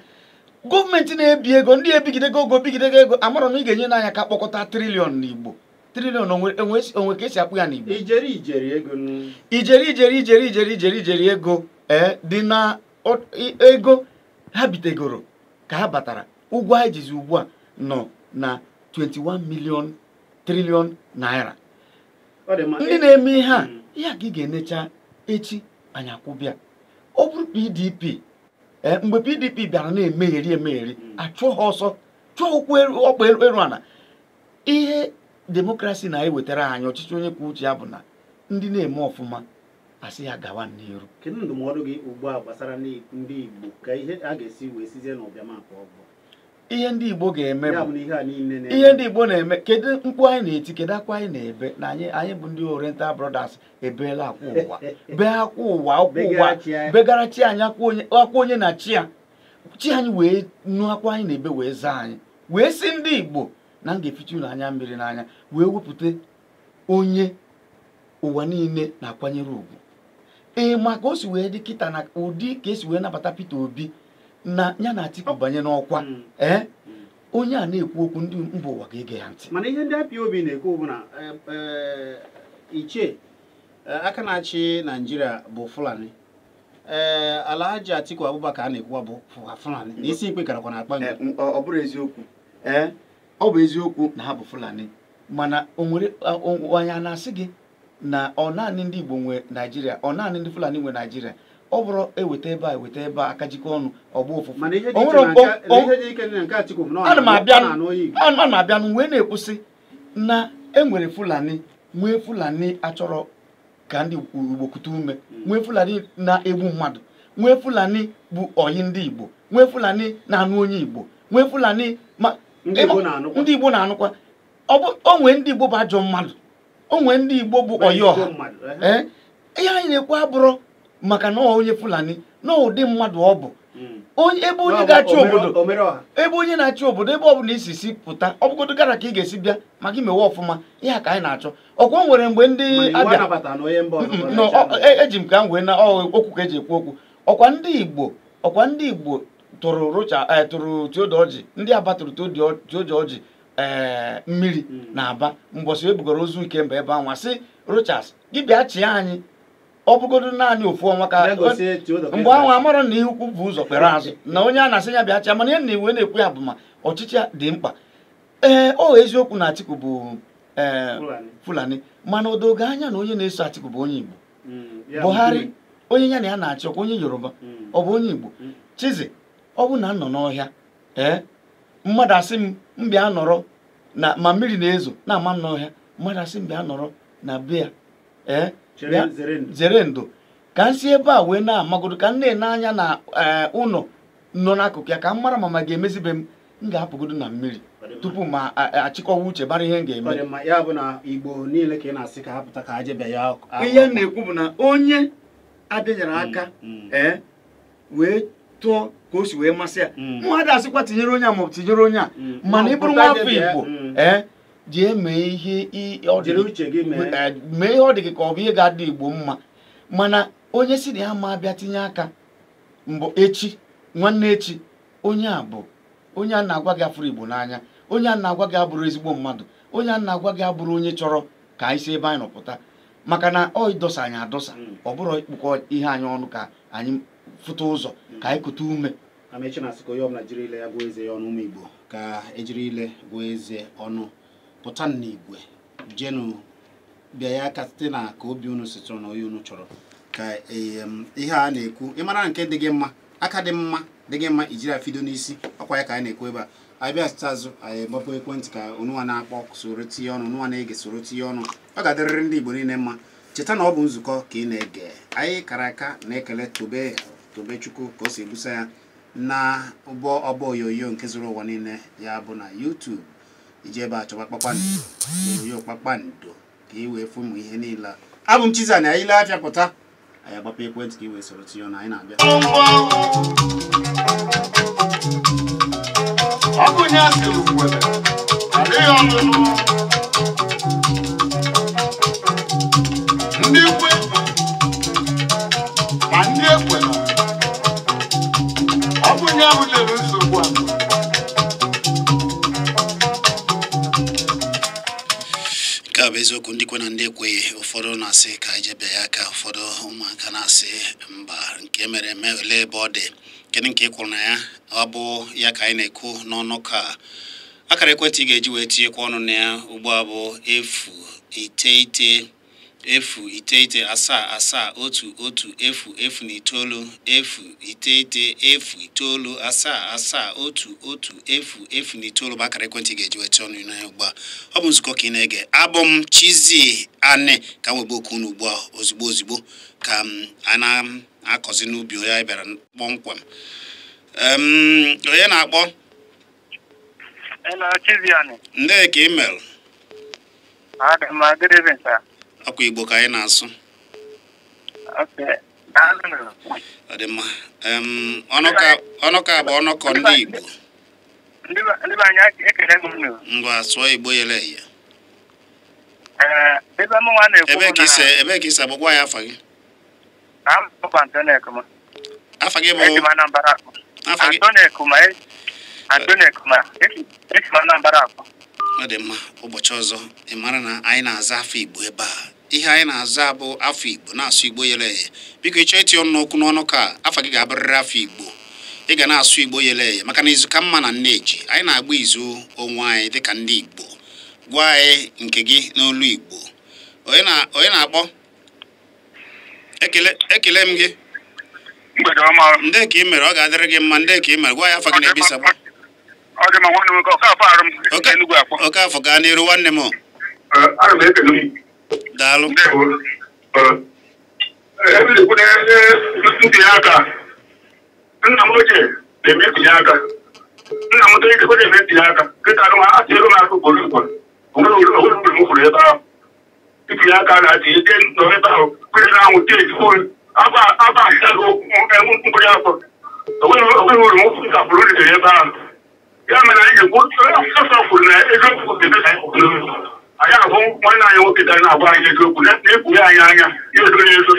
gọọmenti na-ebi ego, ndị ebigidego ego bigidego ego. Amarọ na ị ga-enye n'anya ka kpọkọta triliọn n'Igbo. Triliọn onwe ka esi akpụ ya n'Igbo. Ijeri ijeri ego ijeri ijeri ijeri ijeri ijeri ijeri ego dị na ego ha bitegoro ka ha batara. Ụgwọ anyị jizi ugbu a nọ na 21 trillion naira. Ndị na-eme ihe a, ihe a ka ị ga-enecha echi anyị akwụbịa. Ọ bụrụ PDP, mgbe PDP bịara na-emegheri emegheri, achụọ ha ọsọ, chụọ ụkwụ ọkpa eru ana. Ihe demokrasi na-ewetara anyị ọchịchị onye kwuo uche ya bụ na ndị na-eme ọfụma asị ya gawa n'iru. Kedu ndụmọdụ gị ugbu a gbasara ndị Igbo ka ihe a ga-esi wee sizie n'ụbịam a pụọ? Ihe ndị Igbo ga-eme bụ ihe ndị Igbo na-eme. Kedu mkpu anyị na-eti, kedu akwa anyị na-ebe na anyị bụ ndị Oriental Brothers ebeela akwa ụwa, bee akwa ụwa, akwa ụwa begara chi anyị, akwa onye na chi ya, chi anyị wee nụ akwa anyị na-ebe wee zaa anyị, wee sị ndị Igbo na m ga-eficha unu anya mmiri n'anya, wee wepụta onye ụwa niile na-akwanyere ugwu. Ee, maka o si wee dị kịta na ụdị ka esi wee nabata Peter Obi na ya na Atiku banye n'ọkwa, ee, onye a na-ekwu okwu ndị mba ụwa ga-ege ya ntị. Mana ihe ndị IPOB na-ekwu bụ na ichie aka na-achị Naijiria bụ Fulani, ee, Alhaji Atiku Abubakar a na-ekwuwa bụ Fulani na isi ikpe karakwa na akpa. Ọ bụrụ eziokwu, ee, ọ bụ eziokwu na ha bụ Fulani, mana o nwere onye a na-asị gị na ọ naanị ndị Igbo nwe Naijiria, ọ naanị ndị Fulani nwe Naijiria. Ọ bụrụ eweta ebe a eweta ebe a aka jikọ ọnụ ọgba ụfụfụ. Ana m abịanụ wee na-ekwusị na enwere Fulani, nwee Fulani achọrọ ka ndị Igbo kute ume, nwee Fulani na-egbu mmadụ, nwee Fulani bụ oyi ndị Igbo, nwee Fulani na-anụ onye Igbo, nwee Fulani ma ndị Igbo na-anụkwa. Ọ bụ onwe ndị Igbo bụ ajọ mmadụ, onwe ndị Igbo bụ oyi ọha. Ee, ihe anyị na-ekwu abụrụ Maka na onye Fulani na ụdị mmadụ ọ bụ onye ebe onye ga-achị obodo ebe onye na-achị obodo ebe ọ bụla isi si pụta ọ bụgodo gara ka ị ga-esi bịa maka imewe ọfụma ihe ka anyị na-achọ. Ọkwa nwere mgbe ndị abịa eji m ka m wee na okwu ka eji ekwu okwu. Ọkwa ndị Igbo tụrụ Rocha tụrụ Theodoji, ndị Aba tụrụ Theodoji mmiri na Aba mbọsị ebugoro ozu Ikemba ebe anwa sị Rochas gị bịa chịa anyị ọ bụgodo naanị ofu ọnwa ka mgbe ahụ amara na ihe ukwu bụ ụzọ kpere azụ na onye a na-asị ya bịa chịa mana ihe na iwe na-ekwu ya bụ ma ọchịchị dị mkpa. Ee, ọ eziokwu na Atiku bụ Fulani, mana o dogo anya na onye na-eso Atiku bụ onye Igbo. Buhari onye ya na ya na-achị ọkwa onye Yoruba, ọ bụ onye Igbo. Chizi ọ bụ na nọ n'ọhịa ee mmadụ asị m mbịa nọrọ na ma mmiri na-ezo na-ama m n'ọhịa, mmadụ asị m bịa nọrọ na be ya ee zere ndo ka m si ebe a wee na-amagodo ka m na-ene anya na ụlọ nọ n'akụkụ ya ka m mara ma ma ga-emezibe m ga-apụgodo na mmiri tupu ma achịkọwa uche bara ihe m ga-eme. Ya bụ na Igbo niile ka ị na-asị ka ha pụta ka ha jebe ya. Ihe m na-ekwu bụ na onye abịanyere aka ee wee tụọ ka o si wee masị ya, mmadụ asịkwa tinyere onye a maọbụ tinyere onye a, mana ị bụrụ nwafọ Igbo ee jee mee ihe ọ dị gị ka ọ bụ ihe ga-adị Igbo mma. Mana onye si na ya ma abịa tinye aka mbụ echi nwanne echi, onye a bụ onye a na-agwa gị afụrụ Igbo n'anya, onye a na-agwa gị abụrụ ezigbo mmadụ, onye a na-agwa gị abụrụ onye chọrọ ka anyị si ebe anyị nọpụta. Maka na ọ ịdọsa anyị adọsa, ọ bụrụ ịkpụkọ ihe anyị ọnụ ka anyị fụta ụzọ ka anyị kute ume. Amechi na-asị ka onye ọbụla jiri ile ya gụọ eze ya ọnụ. Ụmụ Igbo ka ejiri ile gụọ eze ọnụ, pụta n'igwe jenu bịa ya aka site na ka obi unu si chọrọ na onye unu chọrọ ka ihe a na-ekwu ịmara nke dị gị mma, aka dị mma dị gị mma ijiri afido n'isi ọkwa ya ka anyị na-ekwu ebe a. Anyị bịa site azụ anyị gbapụ ekwentị ka onụnwa na-akpọ soro tinye ọnụ, onụnwa na-ege soro tinye ọnụ. Ọ ga-adịrịrị ndị Igbo niile mma. Cheta na ọ bụ nzukọ ka ị na-ege. Anyị kara aka na-ekele Tobe Tobechukwu ka o si ebusa ya na ụgbọ ọba onyonyo nke zuru ụwa niile, ya bụ na YouTube. Iji ebe a chọba kpakpando onyonyo kpakpando ka ị wee fụ ụmụ ihe niile. Abụ m Chizzy, anyị lee afịa pụta anyị agbapụ ekwentị ka ị wee soro tinye ọnụ. Anyị na-abịa. Ọ bụ onye asịrị ngwere adịghị ọnụnụ ndị kwe ma ndị ekwela. Ọ bụ onye ahụ lere nsogbu a. Nke a bụ eziokwu, ndị kwe na ndị ekweghị. Ụfọdụ na-asị ka anyị jebe ya aka, ụfọdụ ụmụaka na-asị mba, nke mere eme olee ebe ọ dị, kedu nke ị kwuru na ya? Ọ bụ ya ka anyị na-ekwu n'ọnụ ka akara ekwentị ị ga-eji wee tinyekwa ọnụ na ya ugbu a bụ 0 9 0 9 7 7 1 1 0 0 9 0 9 0 9 7 7 1 1 0 0 9 bụ akara ekwentị ị ga-eji wee tinye ọnụ na ya ugbu a. Ọ bụ nzukọ ka ị na-ege. Abụ m Chizzy Ani ka m webe okwu unu ugbu a ozigbo ozigbo ka a na-akọzi n'ubi onye anyị bịara kpọmkwem. Onye na-akpọ? Hello, Chizzy Ani. Ndị ka ị mere? Adị mma, good evening, sir. Ọkwa Igbo ka anyị na-asụ. Okay. Daalụ. Ọ dị mma. Ọnụka bụ ọnụkọ ndị Igbo. Ndị be anyị ekele m unu. Ngwa sụọ Igbo yere eye. Ee, ebe m nwa na-ekwu Ebe ka isi agbakwa ya afa gị? Abụ Anthony Ekuma. Afa gị bụ? Esi m Anambra akpọ. Afa gị? Anthony Ekuma, Anthony Ekuma, esi m Anambra akpọ. Ọ dị mma. Ụbọchị ọzọ ị mara na anyị na-aza afọ Igbo ebe a. Ihe anyị na-aza bụ afọ Igbo, na-asụ Igbo yere eye. Biko ịchọọ itinye ọnụ n'okwu n'ọnụ ka afa gị ga-abụrịrị afọ Igbo. Ị ga na-asụ Igbo yere eye maka na izu ka mma na nneji. Anyị na-agba izu onwe anyị dịka ndị Igbo. Gwa anyị nke gị n'olu Igbo. Onye na-akpọ? Ekele m gị. Mgbede ọma. Ndị ka ị mere, ọ ga-adịrị gị mma. Ndị ka ị mere, gwa ya afa gị na ebe isi akpọ. Ọ dị mma nwanne m nwoke, Ọkafọ arụ m Enugu akpọ. Ọkafọ gaa n'iru nwanne m. Ana m ekele m. Daalụ. Ebe na-ekwu na ntinye aka, nna m ochie na-eme ntinye aka, nna m toro ikekwe na-eme ntinye aka. Kịta anụ ha asị ego m aka ugboro ugboro, onwere mgbe m kwuru ebe ahụ ntinye aka na-atị ete nọ ebe ahụ kwere na anwụ tie ezigbo Aba ahịa mkpụrụ afọ. Onweghị uru nwoke ka bụrụ riri ebe ahụ. Ya mere anyị ga-ekwu ọsọ kwuru na eziokwu ga-eme ka anyị kwuru. Anyị ahụ nwanne anyị nwoke dara na-agwa anyị eziokwu na-ekpughe anyị anya ya ezo na-ezo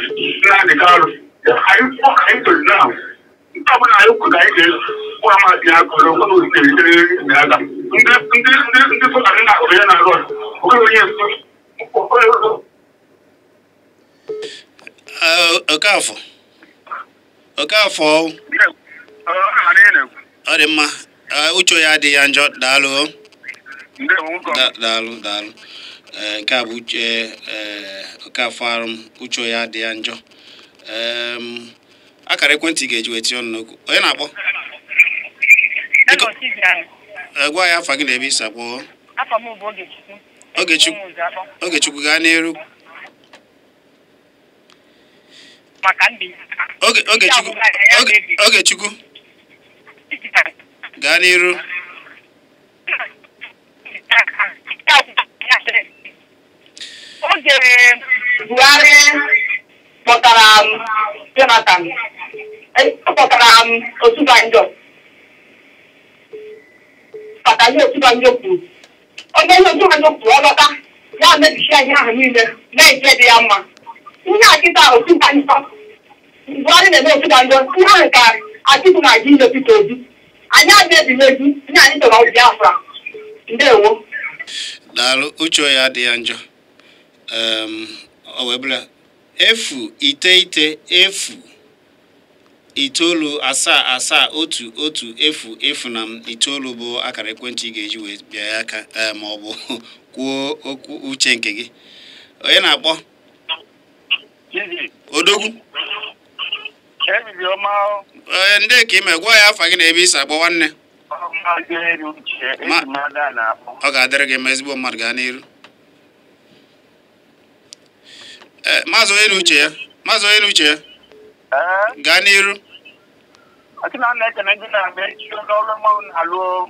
Nnamdị Kanụ. Anyị toro na nke ọbụla anyị kwuru ka anyị ga-ekwu amadị ya kọrọ onwe uru na-eritere na aka. Ndị Fulani na-ahụ ya na-arụ ọrụ. Onweghị onye Okafọ Okafọ ọ dị mma. Uche ya adịghị ya njọ. Daalụ daalụ daalụ. Nke a bụ uche Okafọ arụ m. Uche ya adịghị ya njọ. Akara ekwentị ga-eji wee tinye ọnụ n'okwu. Onye na-akpọ? Gwa ya afa gị na ebe isi akpọ. Ogechukwu gaa n'iru. Ogechukwu gaa n'iru. Oge Buhari kpọtara Jonathan, kpọtara Otubanjo maka ihe Otubanjo kwuru. Onye ihe Otubanjo kwuru ọ lọta ya mebisi ihe ahụ niile mee nke dị ya mma. Ihe a kịta Otubanjo Buhari na-eme Otubanjo ihe ahụ ka Atiku na-aga ime Peter Obi. Anyị adịghị ebimezu ihe anyị chọrọ Biafra. Ndewo. Daalụ. Uche ya adịghị ya njọ. Ọ wee bụla 0 9 0 9 7 7 1 1 0 0 na 9 bụ akara ekwentị ị ga-eji wee bịa ya aka ma ọ bụ kwuo okwu uche nke gị. Onye na-akpọ? Odogwu. Ndị ka ime gwa ya afa gị na ebe isi akpọ nwanne. Ọ ga-adịrị gị ma ezigbo mmadụ gaa n'iru. Maazị onye na uche ya. Maazị onye na uche ya. Gaa n'iru.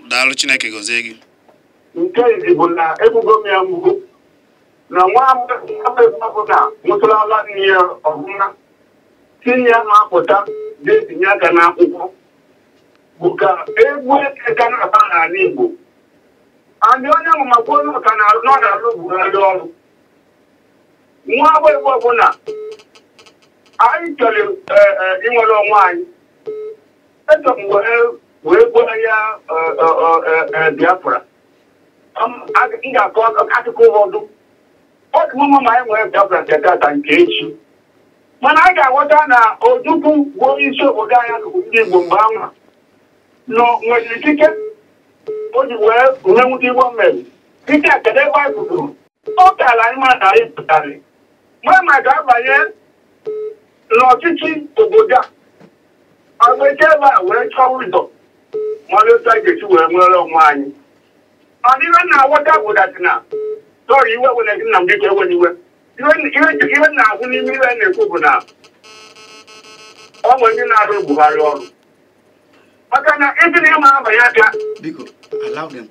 Daalụ. Chineke gọzie gị. Nke izi bụ na ebugo m ya mbụ na nwa ọbụla nwụtụrụla nne ya ọbụla tinye ya ma-apụta ga-etinye aka n'akwụkwọ bụ ka egwu eke na-aba n'ala Igbo. Andị onye ahụ makwa onye ọka na-arụ na ọ na-arụ Buhari ọrụ. Nwa agbọghọ ọbụla anyị chọrọ inwere onwe anyị. Echọrọ m wee gwa ya Biafra. M ga-akọ akụkọ ụfọdụ. Ọ dị mma ma anyị nwere Biafra nke tata nke echi. Mana anyị ga-aghọta na Ojukwu bụ onye isi obodo anyị akụkụ ndị Igbo mgbe anwa nọ nwere ikike o ji wee menwute Igbo mmeri. Ike kedu ebe anyị pụtara? Ọ kaala anyị mara na anyị pụtara. Mgbe ma ga-abanye n'ọchịchị obodo a, agbaike ebe a wee chọọ ụzọ mara otu anyị ga-esi wee nwere onwe anyị. Mana ihe na-aghọta bụ datina sọrọ iwe were gị nna m biko ewe iwe. Ihe na-ahụ n'ime ihe na-ekwu bụ na ọ nwere ndị na-arụ Buhari ọrụ. Maka na ezi na ịma abanye aka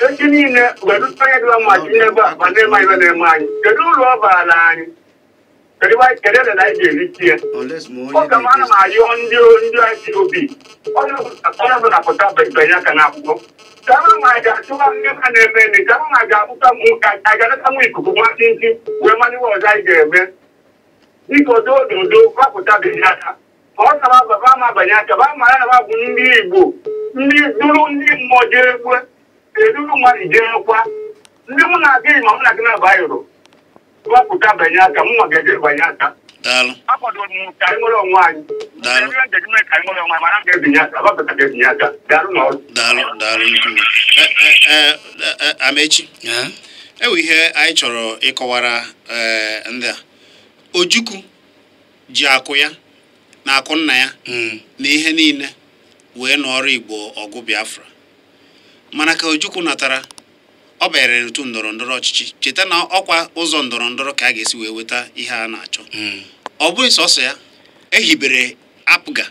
echi niile were onye dịwa ma tinye ebe a ma na-eme ihe na-eme anyị. Kedu ụlọ ọ baara anyị? Kedu ebe na anyị ga-erite ya? Ọ ka m ana m ayọ ndị IPOB onye ọbụla pụta banye aka n'akwụkwọ. Ka ma ga-achụwa ndị a na-eme enyi, ka ma ga-abụta ga-aleta nwa ikuku nwa ntị wee mara ihe ọzọ anyị ga-eme. Biko dododo gbapụta banye aka. Ọ kama baba ma banye aka ba mara na ba bụ ndị Igbo ndị duru ndị mmụọ jee egbe eduru mmadụ jee kwa ndị mụ na gị ma mụ na gị na-abayụrụ gbapụta banye aka mụ nwa ga-eje banye aka. Akwadoro m ka anyị nwere onwe anyị. Amechi, ewe ihe anyị chọrọ ịkọwara ndị a. Ojukwu ji akụ ya na akụ nna ya na ihe niile wee nọrọ Igbo ọgụ Biafra. Mana ka Ojukwu natara ọ banyere n'otu ndọrọ ndọrọ ọchịchị. Cheta na ọkwa ụzọ ndọrọ ndọrọ ka a ga-esi wee weta ihe a na-achọ. Ọ bụghị sọsọ ya ehibere APGA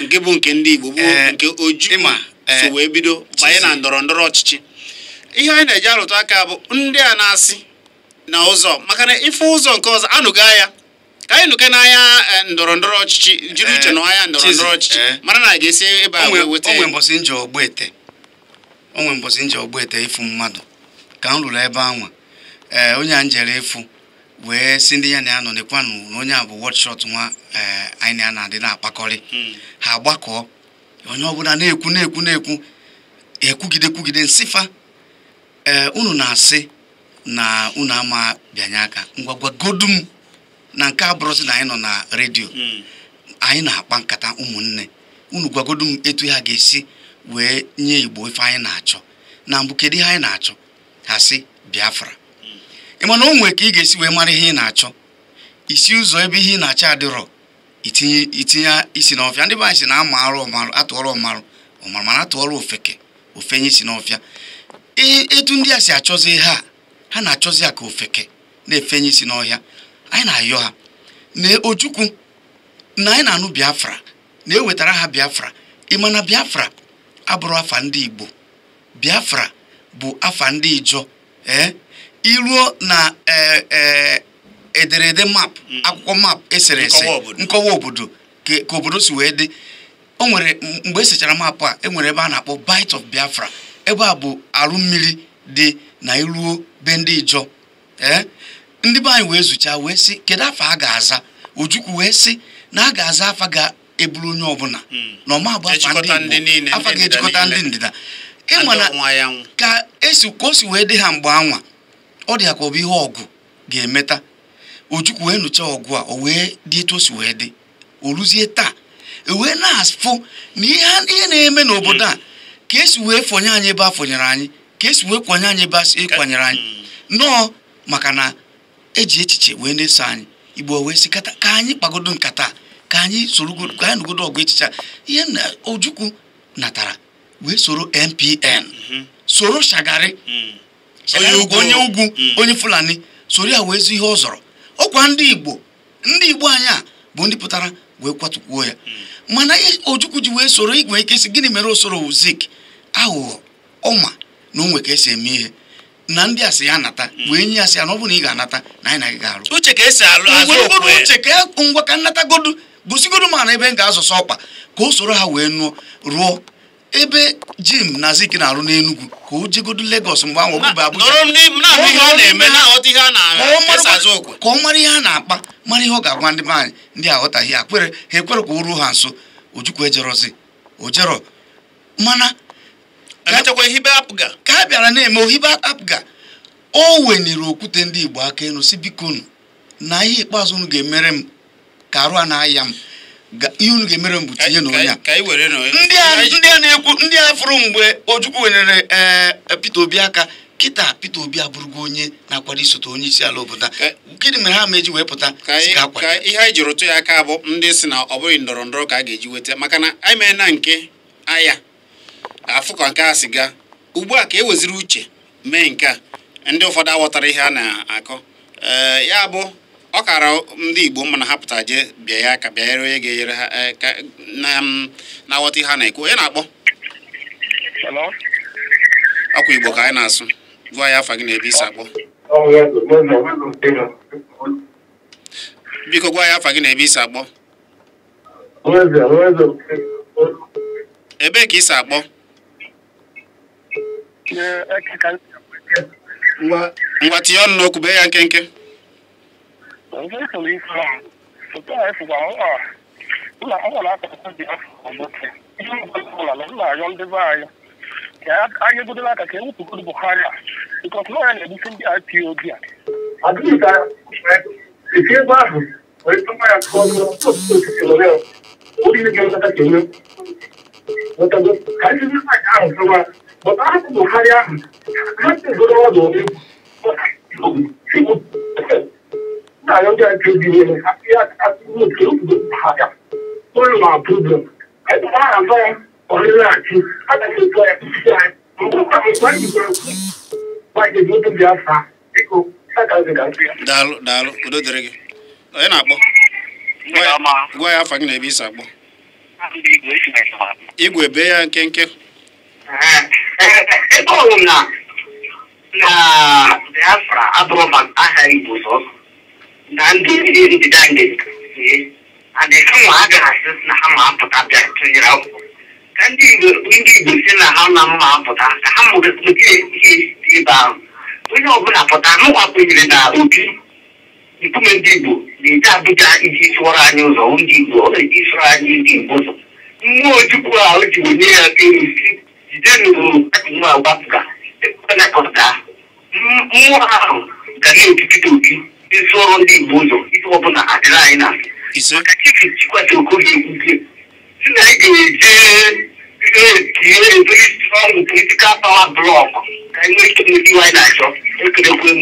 nke bụ nke ndị Igbo bụ nke Ojukwu so wee bido banye na ndọrọ ndọrọ ọchịchị. Ihe anyị na-eji arụtụ aka bụ ndị a na-asị na ụzọ maka na ife ụzọ nke ọzọ anụga ya Ka anyị nụke n'anya ndọrọ ndọrọ ọchịchị jiri uche na anya ndọrọ ndọrọ ọchịchị mara na a ga-esi ebe a wee weta. Onwe mbọsị nje Ogbete, onwe mbọsị nje Ogbete ịfụ mmadụ ka m ruru ebe anwa. Onye a njere ịfụ wee si ndị ya na ya nọ nekwanụ na onye a bụ wọdshọt nwa anyị na ya na-adị na-akpakọrị. Ha agbakọ onye ọbụla na-ekwu na-ekwu na-ekwu ekwugide kwugide nsịfa unu na-asị na unu ama bịanye aka ngwa gwagodu m na nke abụrụzi na anyị nọ na redio anyị na-akpa nkata ụmụnne unu gwagodu m etu ha ga-esi wee nye Igbo ife anyị na-achọ na mbụ kedu ihe anyị na-achọ ha sị Biafra. Ị ma na o nwee ka ị ga-esi wee mara ihe ị na-achọ isi ụzọ ebe ihe ị na-achọ adịrọ itinye isi n'ọfịa. Ndị be anyị sị na ama arụ ọmarụ atụọrọ ọmarụ ọmarụ mana atụọrọ ofeke ofenye isi n'ọfịa. Etu ndị a si achọzi ha ha na-achọzi ya ka ofeke na-efenye isi n'ọhịa. Anyị na-ayọ ha na Ojukwu na anyị na-anụ Biafra na-ewetara ha Biafra. Ị ma na Biafra abụrụ afa ndị Igbo, Biafra bụ afa ndị Ijọ. Iruo na ederede map akwụkwọ map esere ese nkọwa obodo ka obodo si wee dị. O nwere mgbe esechara mapụ a enwere ebe a na-akpọ Bight of Biafra. Ebe a bụ arụ mmiri dị na iruo be ndị Ijọ. Ndị be anyị wee zụcha wee sị kedu afa a ga-aza. Ojukwu wee sị na a ga-aza afa ga-eburu onye ọbụla na ọma bụ afa ndị Igbo, afa ga-ejikọta ndị ndịda. Ịma na ka esi ka o si wee dị ha mgbe anwa ọ dị ka ọ bụ ihe ọgụ ga-emeta. Ojukwu wee nụcha ọgụ a o wee dị etu o si wee dị. O ruzie taa e wee na-afụ na ihe na-eme n'obodo a ka esi wee fọnye anyị ebe a fọnyere anyị, ka esi wee kwanye anyị ebe a kwanyere anyị nọọ maka na eji echiche wee na-eso anyị. Igbo wee sị kata ka anyị kpagodo nkata ka anyị sorogodo ka anyị nụgodo ọgụ echiche a. Ihe na Ojukwu natara wee soro NPN soro Shagari onye ugwu onye Fulani soro ya wee zụ ihe ọ zọrọ. Ọkwa ndị Igbo ndị Igbo anyị a bụ ndị pụtara wee kwatukwuo ya. Mana Ojukwu ji wee soro igwe ike sị gịnị mere o soro Zik aghụghọ ọma na onwe ka esi eme ihe na ndị a sị ya nata wee nye ya sị ya na ọ bụrụ na ị ga-anata na anyị na gị ga-arụ. Uche ka esi alụ azụ okwe uche ka ngwa ka nnatagodu gosigodu ma na ebe m ga-azụsọ ọkpa ka o soro ha wee nụọ rụọ ebe Jim na Zik na-arụ n'Enugu ka o jegodu Lagos mgbe ahụ ọ bụ Abuja ka ọ mara ihe a na-akpa mara ihe ọ ga-agwa ndị be anyị ndị aghọtaghị ya kwere ha ekwere ka o ruo ha nso. Ojukwu ejerozi ojero mana ka a bịara na-eme ohibe apga o weniri okwute ndị Igbo aka elu si bikonu na ihe ikpeazụ unu ga-emere m ka arụ a na-aya m ihe unu ga-emere m bụ tinye na onye a. Ndị a na-ekwu ndị a fụrụ mgbe Ojukwu wenyere Peter Obi aka kịta Peter Obi abụrụgo onye na-akwado isote onye isi ala obodo a. Gịnị mere ha ma eji wee pụta si ka akwado ihe anyị jiri ụtụ ya aka bụ ndị si na ọ bụghị ndọrọ ndọrọ ka a ga-eji weta maka na anyị mee na nke aya afụ ka nke a si gaa ugbu a ka e weziri uche mee nke a ndị ụfọdụ aghọtara ihe a na-akọ. Ya bụ ọ kara ndị Igbo mma na ha pụtara jee bịa ya aka bịanyere onye ga-enyere ha na-aghọta ihe a na-ekwu. Onye na-akpọ akwa Igbo ka anyị na-asụ gwa ya afa gị na ebe isi akpọ. Biko gwa ya afa gị na ebe isi akpọ. Ebee ka isi akpọ? Ngwa tinye ọnụ n'okwu bee ya nkenke. Daalụ daalụ udo dịrị gị. Onye na-akpọ? Gwa ya afa gị na ebe isi akpọ. Igwe bee ya nkenke. Ebe ọ na Biafra abụrụ maka aha Igbo sọsọ. Na ndị ndịda ndị and ha ma agaghị asị na ha ma apụta bịa tụnyere akwụkwọ ka ndị Igbo si na ha na mma apụta ka ha mụrụ ihe ebe ahụ onye ọbụla pụta mụkwa kwenyere na Obi nkume ndị Igbo na-eje Abuja iji sụọrọ anyị ụzọ ndị Igbo ọ na-eji sụọrọ anyị ndị Igbo ụzọ mmụọ Chukwu a o ji wenye ya aka elu si jide n'ụwa gbapụga ekwena mmụọ ahụ ga na-etipụta Obi ịsụọrọ ndị Igbo ụzọ ihe ọbụla adịrị anyị na maka Chief Chikwasị Okorie ekwuzie si na anyị ga-eje tinye a very strong political power block ka anyị nwee ike nweta iwe anyị na-achọ. Ekelekwe m.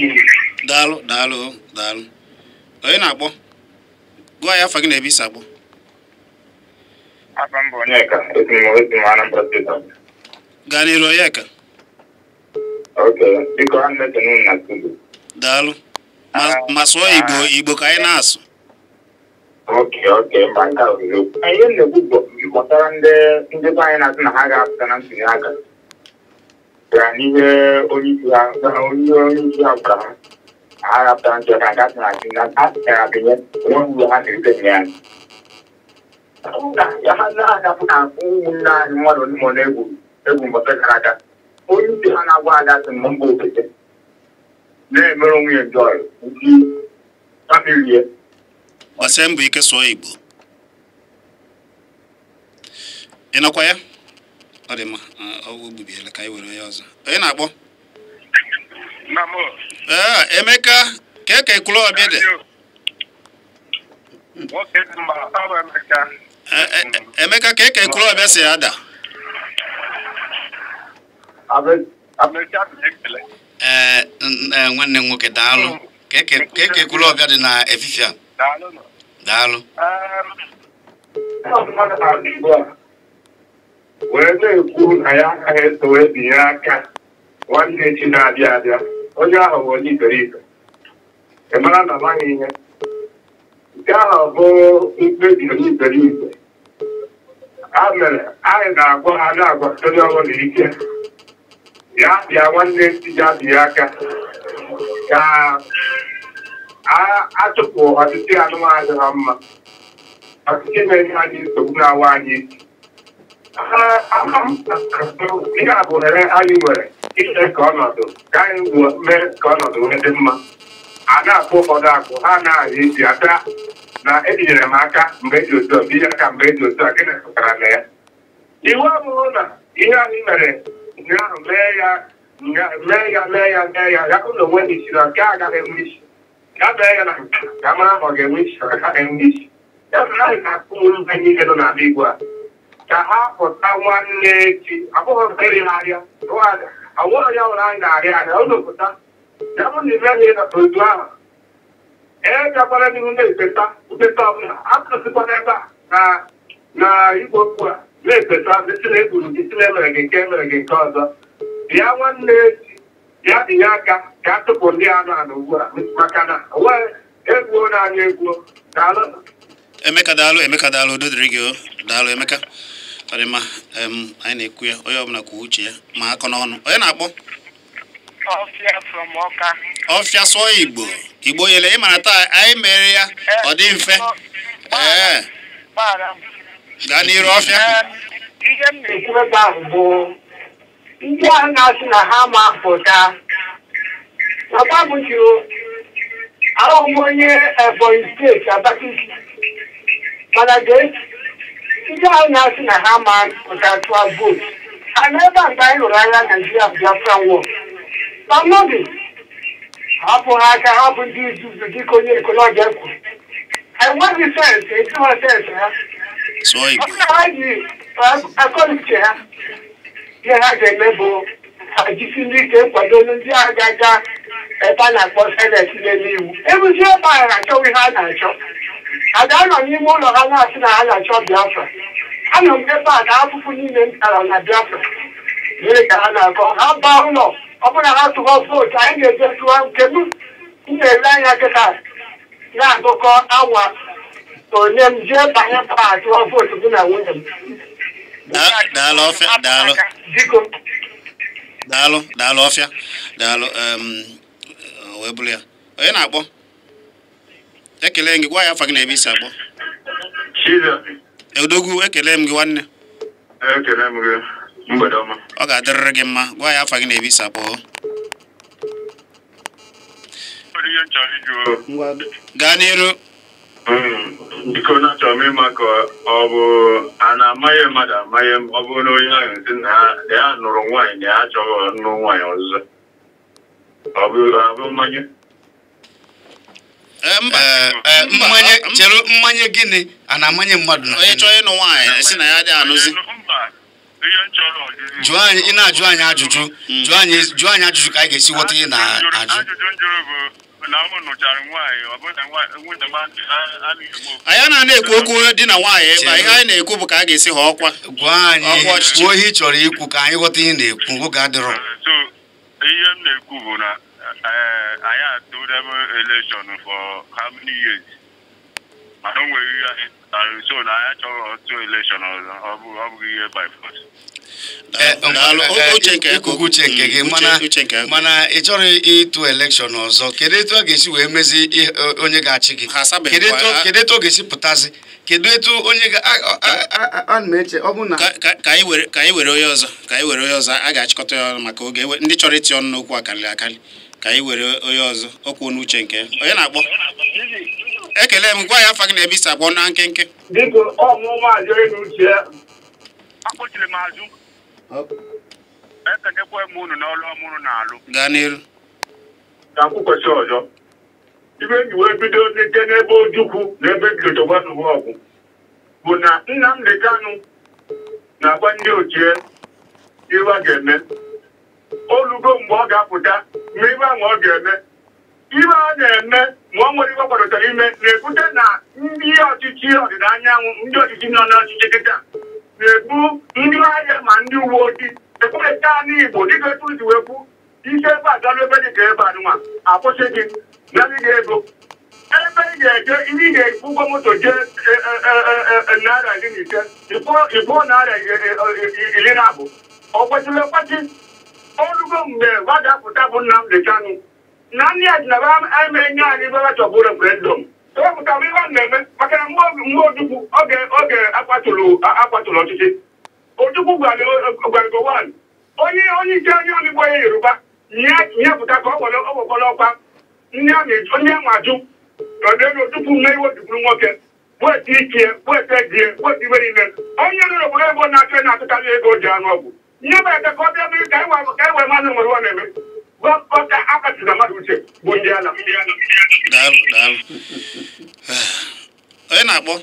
Daalụ daalụ daalụ. Onye na-akpọ? Gụọ ya afa gị na ebe isi akpọ. Afa m bụ Onyeka, esi m Anambra Steeti. Gaa n'iru Onyeka. Ok, biko a na-ekene unu na studio. Daalụ. Ma sụọ Igbo Igbo ka anyị na-asụ. Ok, mba nke a bụ eziokwu. Ihe m na-ekwu bụ gbasara ndị be anyị na-asị na ha ga-apụta na ntụnye aka gara n'ihe onye isi ha gwara ha ha ga-apụta na ntụnye aka nke asị na ha tụnyere atụnye onwe uru ha na-erite na ya. Ha na-agapụ na ụmụnne anyị mmadụ ole ma ole egwu mbọsị gara aga onye isi ha na-agwa aga sị na mba ofesi na-emere onwe ya njọ ndị famili ya. Gbasie mbọ ike sụọ Igbo. Ị nọkwa ya? Ọ dị mma, ọ gbubiela ka anyị were onye ọzọ. Onye na-akpọ? Ee, Emeka, ka ekwulu ọbịa dị? Emeka, ka ekwulu ọbịa si ada? Ee, nwanne m nwoke daalụ. Ka ekwulu ọbịa dị na efifia. Daalụ. Wee na-ekwu na ya agaghị eso wee binye aka nwanne echi na-abịa abịa onye ahụ bụ onye iberibe ị mara na amaghị ihe nke ahụ bụ mkpebi onye iberibe a mere anyị na-agwa ha na-agwa onye ọbụla ike ya bịa nwanne echi ya binye aka ka a chụpụ ọchịchị anụmanụ ha mma ọchịchị na-enye anyị nsogbu na-awa anyị isi. Ihe a bụ ohere anyị nwere ime ka ọnọdụ ka anyị mee ka ọnọdụ wee dị mma. A na-akpọ ụfọdụ akụ ha na-ahụ isi ata na etinyere m aka mgbe eji otu a binye aka mgbe eji otu a gịnị pụtara na ya. Iwu abụghị na ihe anyị mere ụnyaahụ mee ya mee ya mee ya mee ya ya bụ na onwe isi na nke agaghị enwe isi ya mee ya na nke ka mara ma ọ ga-enwe isi ọ gaghị enwe isi. Ya mere anyị na-akụ ụmụnne anyị niile nọ n'ala Igbo a ka ha pụta nwanne echi abụghị iri ha arịa ọnwụrụ ya nwere anyị na-arịa arịa ụlọ pụta ya bụ na ime ihe otu ahụ e bịakwara n'ihu na-ekpeta mkpeta ọbụla atụsịkwana ebe a na igwe okwu a na-ekpeta sị na egburu gị sị na emere gị nke emere gị nke ọzọ bịa nwanne echi bịa binye aka ka a tụpụ ndị anụ anụ ugbu a maka na egbuo na anyị egbuo. Daalụ Emeka, daalụ Emeka, daalụ udo dịrị gị o. Daalụ Emeka. Ọ dị mma, anyị na-ekwu ya onye ọbụla kwuo uche ya ma akọ n'ọnụ. Onye na-akpọ? Ọfịa from Ọka. Ọfịa sụọ Igbo. Igbo yele ị mara taa anyị mere ya ọ dị mfe. Ee. Gaa n'iru Ọfịa. Ihe m na-ekwu ebe ahụ bụ ndị ahụ na-asị na ha ma pụta nakwa bụchiri ahụhụ m onye Ebonyi steeti Abakaliki mana gee ndị ahụ na-asị na ha ma pụta tụọ vootu ha na ebe a mgbe anyị lụrụ agha Naijiria Biafra War ma mmadụ hapụ ha aka ha bụ ndị izuzu dịka onye ekolọbịa kwuru enweghị sensị ejighọ sensị ha ọ bụrụ na ha ji akọnuche ha ihe ha ga-eme bụ ha jisi ndị ike nkwado ndị agha ga-aga ebe a na-akpọ seneti na-eme iwu ebuzi ebe ahụ na-achọwa ihe a na-achọ a ga-anọ n'ime ụlọ ha na-asị na ha na-achọ Biafra anọ m ebe a na afụfụ niile m tara na Biafra mere ka ha na-akọ ha baa ụlọ ọ bụrụ na ha tụọ vootu anyị ga-eje tụọ nke m na-ele anya kịta na-agụkọ awa onye m jee banye paa tụọ vootu gị na nwunye m. Daalụ Ọfịa, daalụ. Biko. Daalụ, daalụ Ọfịa, daalụ wee bụrụ ya. Onye na-akpọ? Ekele gị, gwa ya afa gị na ebe isi akpọ. Odogwu, ekele m gị nwanne. Ekele m gị, mgbede ọma. Ọ ga-adịrịrị gị mma. Gwa ya afa gị na ebe isi akpọ. Gaa n'iru. Biko na achọrọ m ịma ka ọ bụ a na-amaghị mmadụ amaghị m, ọ bụrụ na onye ahụ sị na ya nụrụ nwaanyị na ya achọghị nụ nwaanyị ọzọ, ọ bụ mmanye? Mmanye chere, mmanye gịnị? A na-amanye mmadụ na onye chọrọ ịnụ nwaanyị sị na ya adịghị anụzi. Jụọ anyị, ị na-ajụ anyị ajụjụ, jụọ anyị ajụjụ ka anyị ga-esi ghọta ihe na-ajụ. Anyị na-ekwu okwu di na nwaanyị ebe a, ihe anyị na-ekwu bụ ka a ga-esi ha ọkwa. Gwa anyị kwuo ihe ị chọrọ ikwu ka anyị ghọta ihe na-ekwu, oge adịrọ. Ihe m na-ekwu bụ na anyị atụrụ election for how many years? Mana o nwere ihe anyị so na anyị achọghị ọtụ election ọzọ, ọ bụghị ihe by force. Uche nke gị, mana ị chọrọ ịtụ elekshọn ọzọ, kedu etu a ga-esi wee mezi onye ga-achị gị? Kedu etu ọ ga-esi pụtazi? Kedu etu onye ga ka anyị were onye ọzọ, ka anyị were onye ọzọ, a ga-achịkọta ya ọnụ maka oge ndị chọrọ ịtị ọnụ n'okwu akarịrị akarị. Ka anyị were onye ọzọ, okwu n'uche nke onye na-akpọ. Ekele m, gwa ya afa gị na ebe isi akpọ na nkenke. Biko, ọ mụ maazị onye na uche. Akpọchiri m azụ. Ekenekwa m unu n'ọlụ ọmụrụ na-alụ. Gaa n'iru. Ka m kwukwesị ọzọ. Ibe enyi wee bido n'ike n'ebe Ojukwu na ebe Nkịtịgbanụwa ọgwụ bụ na Nnamdi Kanu na-agwa ndị ochie iwe a ga-eme. Olugo mgbe ọ ga-apụta ma iwe ahụ ọ ga-eme. Iwe a na-eme ma ọ nwere iwe kwadotara ime na-ebute na ndị ọchịchị ọdịda anyanwụ, ndị ọchịchị nọ n'ọchịchị kịta na-ebu ndị ahịa ma ndị uwe ojii ekwurịta n'Igbo dịka etu si wee kwu isi ebe a galụ ebe dịka ebe a nwa akwụsị gị naghị gị ego ebe ị ga-eje ihe ị ga-ebu ụgwọ moto jee ₦15, ịkwụọ ₦12. Ọ kwesịrị ekwesị? Olugo mgbe wa ga-apụta bụ Nnamdi Kanu na ndị adịnaba emere nye anyị ebe chọbụ referendum ewepụtara ihe a na-eme maka na mgbe Ojukwu oge akwatụrụ ọchịchị Ojukwu gwara Gowon onye isi onye omigbo onye Yoruba nyepụta ka ọ were ọgwọkọrọ ọkwa ndị ahụ ajụ ọdịelu Ojukwu mee iwe Ojukwu nwoke weta ike weta die weta ibe niile onye nọ n'obodo ebe ọ na-achọ na-atụkarị ego o ji anụ ọgwụ nye bụ ka ọ bịa mmiri ka e wee mmadụ nwere ọ na-eme ọka akpatị na mmadụ uche bụ ndị ala. Daalụ, daalụ. Onye na-akpọ?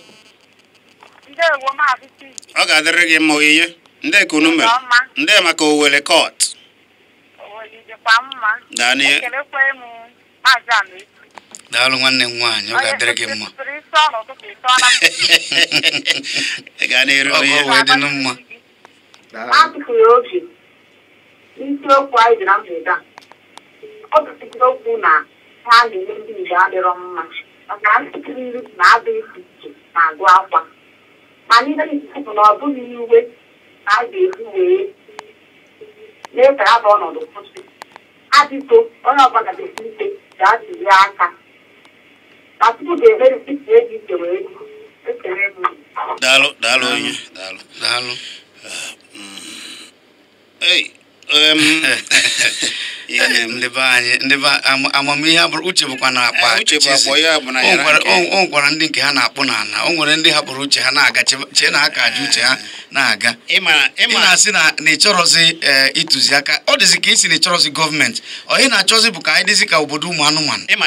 Ọ ga-adịrị gị mma oyiye. Ndị ka unu mere? Ndị maka Owere Court. Daalụ nwanne m nwaanyị, ọ ga-adịrị gị mma. Gaa n'iru. Ọ wee dị mma. Isiokwu anyị dị na mgbede a, ọ tụtụrụ okwu na ha na-eme ndị Igbo adịrọ mma maka ntụtụrụ na-adị iche iche na-agụ akwa, mana ihe bụ na ọ bụghị iwe na a ga-eji wee mee ka ya bụ ọnọdụ kwụsị. Adịto onye ọbụla ga-esi ike ga-atụli aka na tupu ga-emeri eji ike wee ekele m. Daalụ, daalụ onye, daalụ. Daalụ. Ndị be amamihe abụrụ uche bụkwa na akpa. O nwekwara ndị nke ha na-akpụ n'ala, o nwere ndị hapụrụ uche ha na-aga chee na aka aja uche ha na-aga. Ị na-asị na ị chọrọzi ịtụziaka, ọ dịzị ka isi na ị chọrọzi gọọmenti, onye na-achọzi bụ ka anyị dịzị ka obodo ụmụ anụmanụ ebe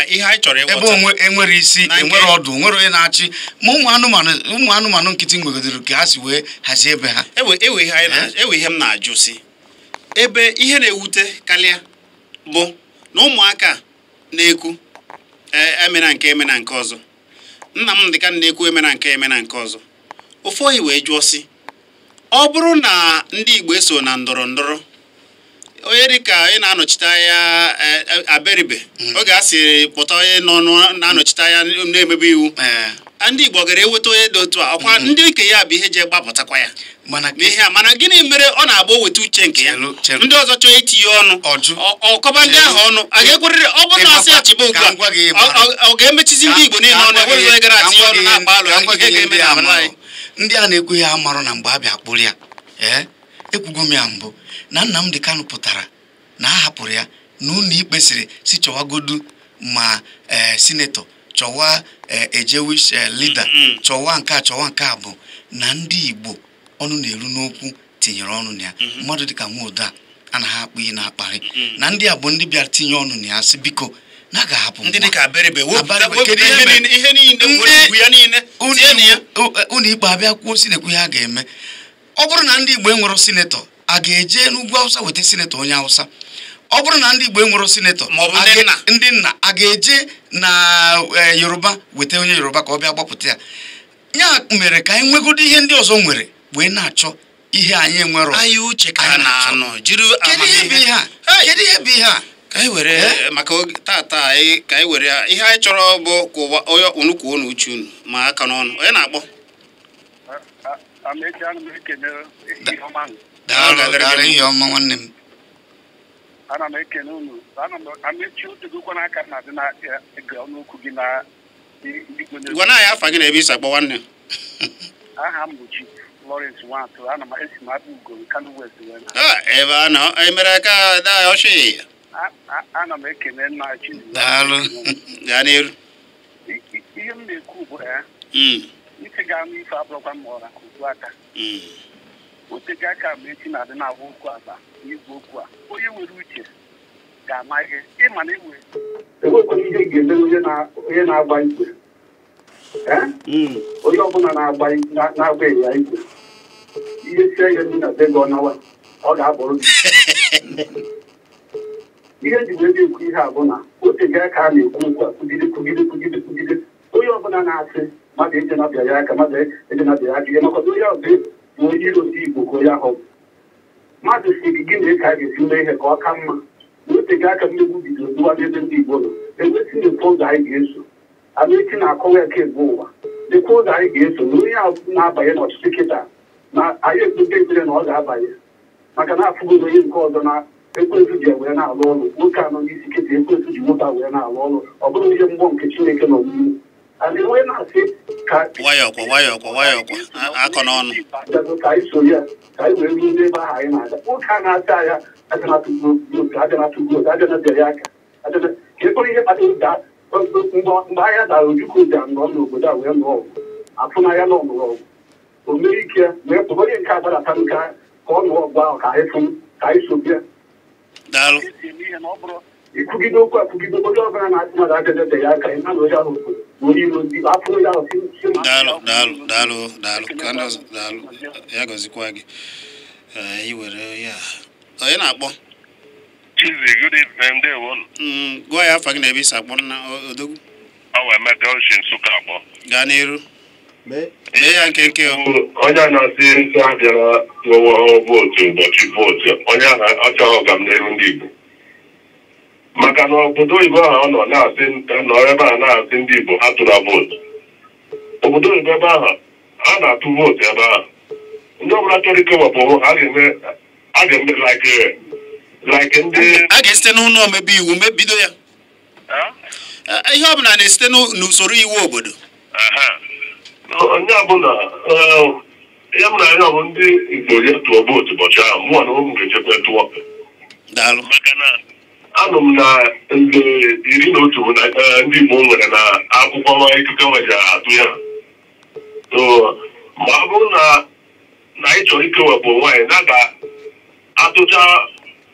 onwe enwere isi enwere ọdụ enwere onye na-achị ma ụmụ anụmanụ nkịtị nwegodoro ka ha si wee hazie ebe ha. Ewe ihe m na-ajụ si ebe ihe na-ewute karịa bụ na ụmụaka na-ekwu emena nke emena nke ọzọ, Nnamdi Kanu na-ekwu emena nke emena nke ọzọ, ofu ohi wee jụọ sị ọ bụrụ na ndị Igbo eso na ndọrọ ndọrọ onye dịka onye na-anọchite anya Aberibe oge a sịrị kpọta onye nọ na-anọchite anya na-emebe iwu, ndị Igbo gara eweta onye dị otu a, ọkwa ndị ike ya bụ ihe ji gbapụtakwa ya. Mana n'ihe a, mana gịnị mere ọ na-agba weta uche nke ya? Ndị ọzọ chọọ itinye ọnụ ọkọba ndị ahụ ọnụ a ga-ekwerịrị. Ọ bụrụ na asị achịba ugbu a, ọ ga-emechizi ndị Igbo niile ọnụ, enweghị onye gara atinye ọnụ na-akpa alụ ihe ga-eme na amara anyị. Ndị a na-ekwu ya amarụ na mgbe a bịa kpụrụ ya, ekwugo m ya mbụ na Nnamdi Kanu pụtara na a hapụrụ ya na ụlọ ikpe siri si chọwagodu ma sinetọ chọwa ejewish lida chọwa nke a chọwa nke a, bụ na ndị Igbo ọnụ na-eru n'okwu tinyere ọnụ na ya. Mmadụ dịka Nwodo anaghị akpụ iyi na-akparị na ndị a bụ ndị bịara tinye ọnụ na ya, sị biko na a ga-ahapụ ndị dịka Abaribe ụlọ ikpe abịa kwuo si na-ekwu ihe a ga-eme. Ọ bụrụ na ndị Igbo enwere sinetọ, a ga-eje n'ugwu Awụsa weta sinetọ onye Awụsa. Ọ bụrụ na ndị Igbo enwere sinetọ ndị nna, a ga-eje na Yoruba weta onye Yoruba ka ọ bịa gbapụta ya. Ya mere ka anyị nwegodo ihe ndị ọzọ nwere wee na-achọ ihe anyị enwero. Anyị uche ka a na-anọ jiri amamihe. Kedu ihe bụ ihe a? Ka anyị were maka tata anyị, ka anyị were ihe anyị chọrọ bụ ka ụwa onye unu kwuo na uche unu ma aka n'ọnụ. Onye na-akpọ? Daalụ ihe ọma nwanne m. Ana m ekene unu. Ana m amechi otegokwa n'aka na adị na-ege ọnụ okwu gị na gwa na ya afa gị na ebe isi akpọ nwanne. Aha m bụ Chief Lawrence Nwatụ. Ana m esi m Abụ Ugo Kano West wee na. Ebe a nọ emere ka daa ọchị. Ana m ekene nna Chief. Daalụ. Gaa n'iru. Ihe m na-ekwu bụ ya. Ntị ga-anụ ife abụrụkwa m ọra ka ugbu aka. Otego aka ma echi na-adị na-agwa okwu aba n'igwe okwu a. Onye nwere uche ga-ama ihe ịma na enwe. Enwekwana ihe ga-eme onye na-agba igwe. Onye ọbụla na-agba ịnya igwe, ihe sie ya ndị na be gị ọnawa, ọ ga-abụrụ gị. Ihe ji wee na-ekwu ihe a bụ na otego aka a na-ekwu okwu a kwugide kwugide kwugide kwugide. Onye ọbụla na-asị mmadụ eje na-abịa ya aka, mmadụ eje na-abịa ya aka, ihe makọta onye ahụ bụ onye iro ndị Igbo ka onye ahụ bụ. Mmadụ si gị gịnị ka a ga-esi mee ihe ka ọ ka mma. Na otego aka mmegbu bidoro dụwa n'ebe ndị Igbo nọ. Enwesị na-ekwu ụzọ anyị ga-eso. Amaechi na-akọwa ya kemgbe ụwa. Lekwa ụzọ anyị ga-eso na onye ahụ na-abanye n'ọchịchị kịta na anyị ekpete ekpere na ọ ga-abanye. Maka na afụgodo onye nke ọzọ na ekwensu ji wee na-alụ ọrụ. Nwoke anọ n'isi kịta ekwensu ji nwoke a wee na-alụ ọrụ. Ọ bụrụ ihe mgbọ nke Chineke nọ n'ime. Nwayọọ nwayọọ nwayọọ akọ n'ọnụ. Ka anyị so ya ka anyị wee ruo n'ebe ahụ anyị na-aga. Nwoke a na-ata ya aja na tụgo aja na bịara aka. Ka ekwere ihe kpatara mgbe agha dara Ojukwu ji nọ n'obodo a wee nụọ ọgụ. Afụnanya nọ nụrụ ọgụ. O mee ike wee pụrụ onye nke agbadata nka ka ọ nụọ ọgụ ahụ ka anyị fụ ka anyị so bịa. Daalụ. Ikwugide okwu akwugide onye ọbụla na-asị mmadụ aja ya aka ịma na onye ahụ Daalụ daalụ daalụ daalụ ka ndị ọzọ daalụ ya gọzikwa gị. I were ya. Onye na-akpọ? Chizi, good evening, ndewo. Gwa ya afa gị na ebe isi akpọ nna Odogwu. Ọ wee Emeka Oshi Nsụka akpọ. Gaa n'iru. Mee ya nkenke o. Onye a na-asị nsị abịara tụọ vootu ụbọchị vootu, onye ahụ achọghị ọga m n'elu ndị Igbo. Maka na obodo oyibo ahụ ọ nọ na-asị nọ ebe a na-asị ndị Igbo ha tụrụ vootu. Obodo oyibo ebe ahụ a na-atụ vootu ebe ahụ. Ndị ọbụla chọrọ ikewapụ onwe ha a ga-eme like ndị a ga-esite n'ụlọ omebe iwu mebido ya. Ihe ọbụla na-esite n'usoro iwu obodo. Onye ọbụla ihe m na-anya bụ ndị Igbo ya tụọ vootu ụbọchị ahụ, mụnwa na ụmụ ga-ejekwa tụọ. Daalụ. Maka na anụ m na nde 11 na ndị Igbo nwere na akwụkwọ ikike nweji atụ ya. So ma ọ bụrụ na anyị chọrọ ikewapụ onwe anyị na ga-atụcha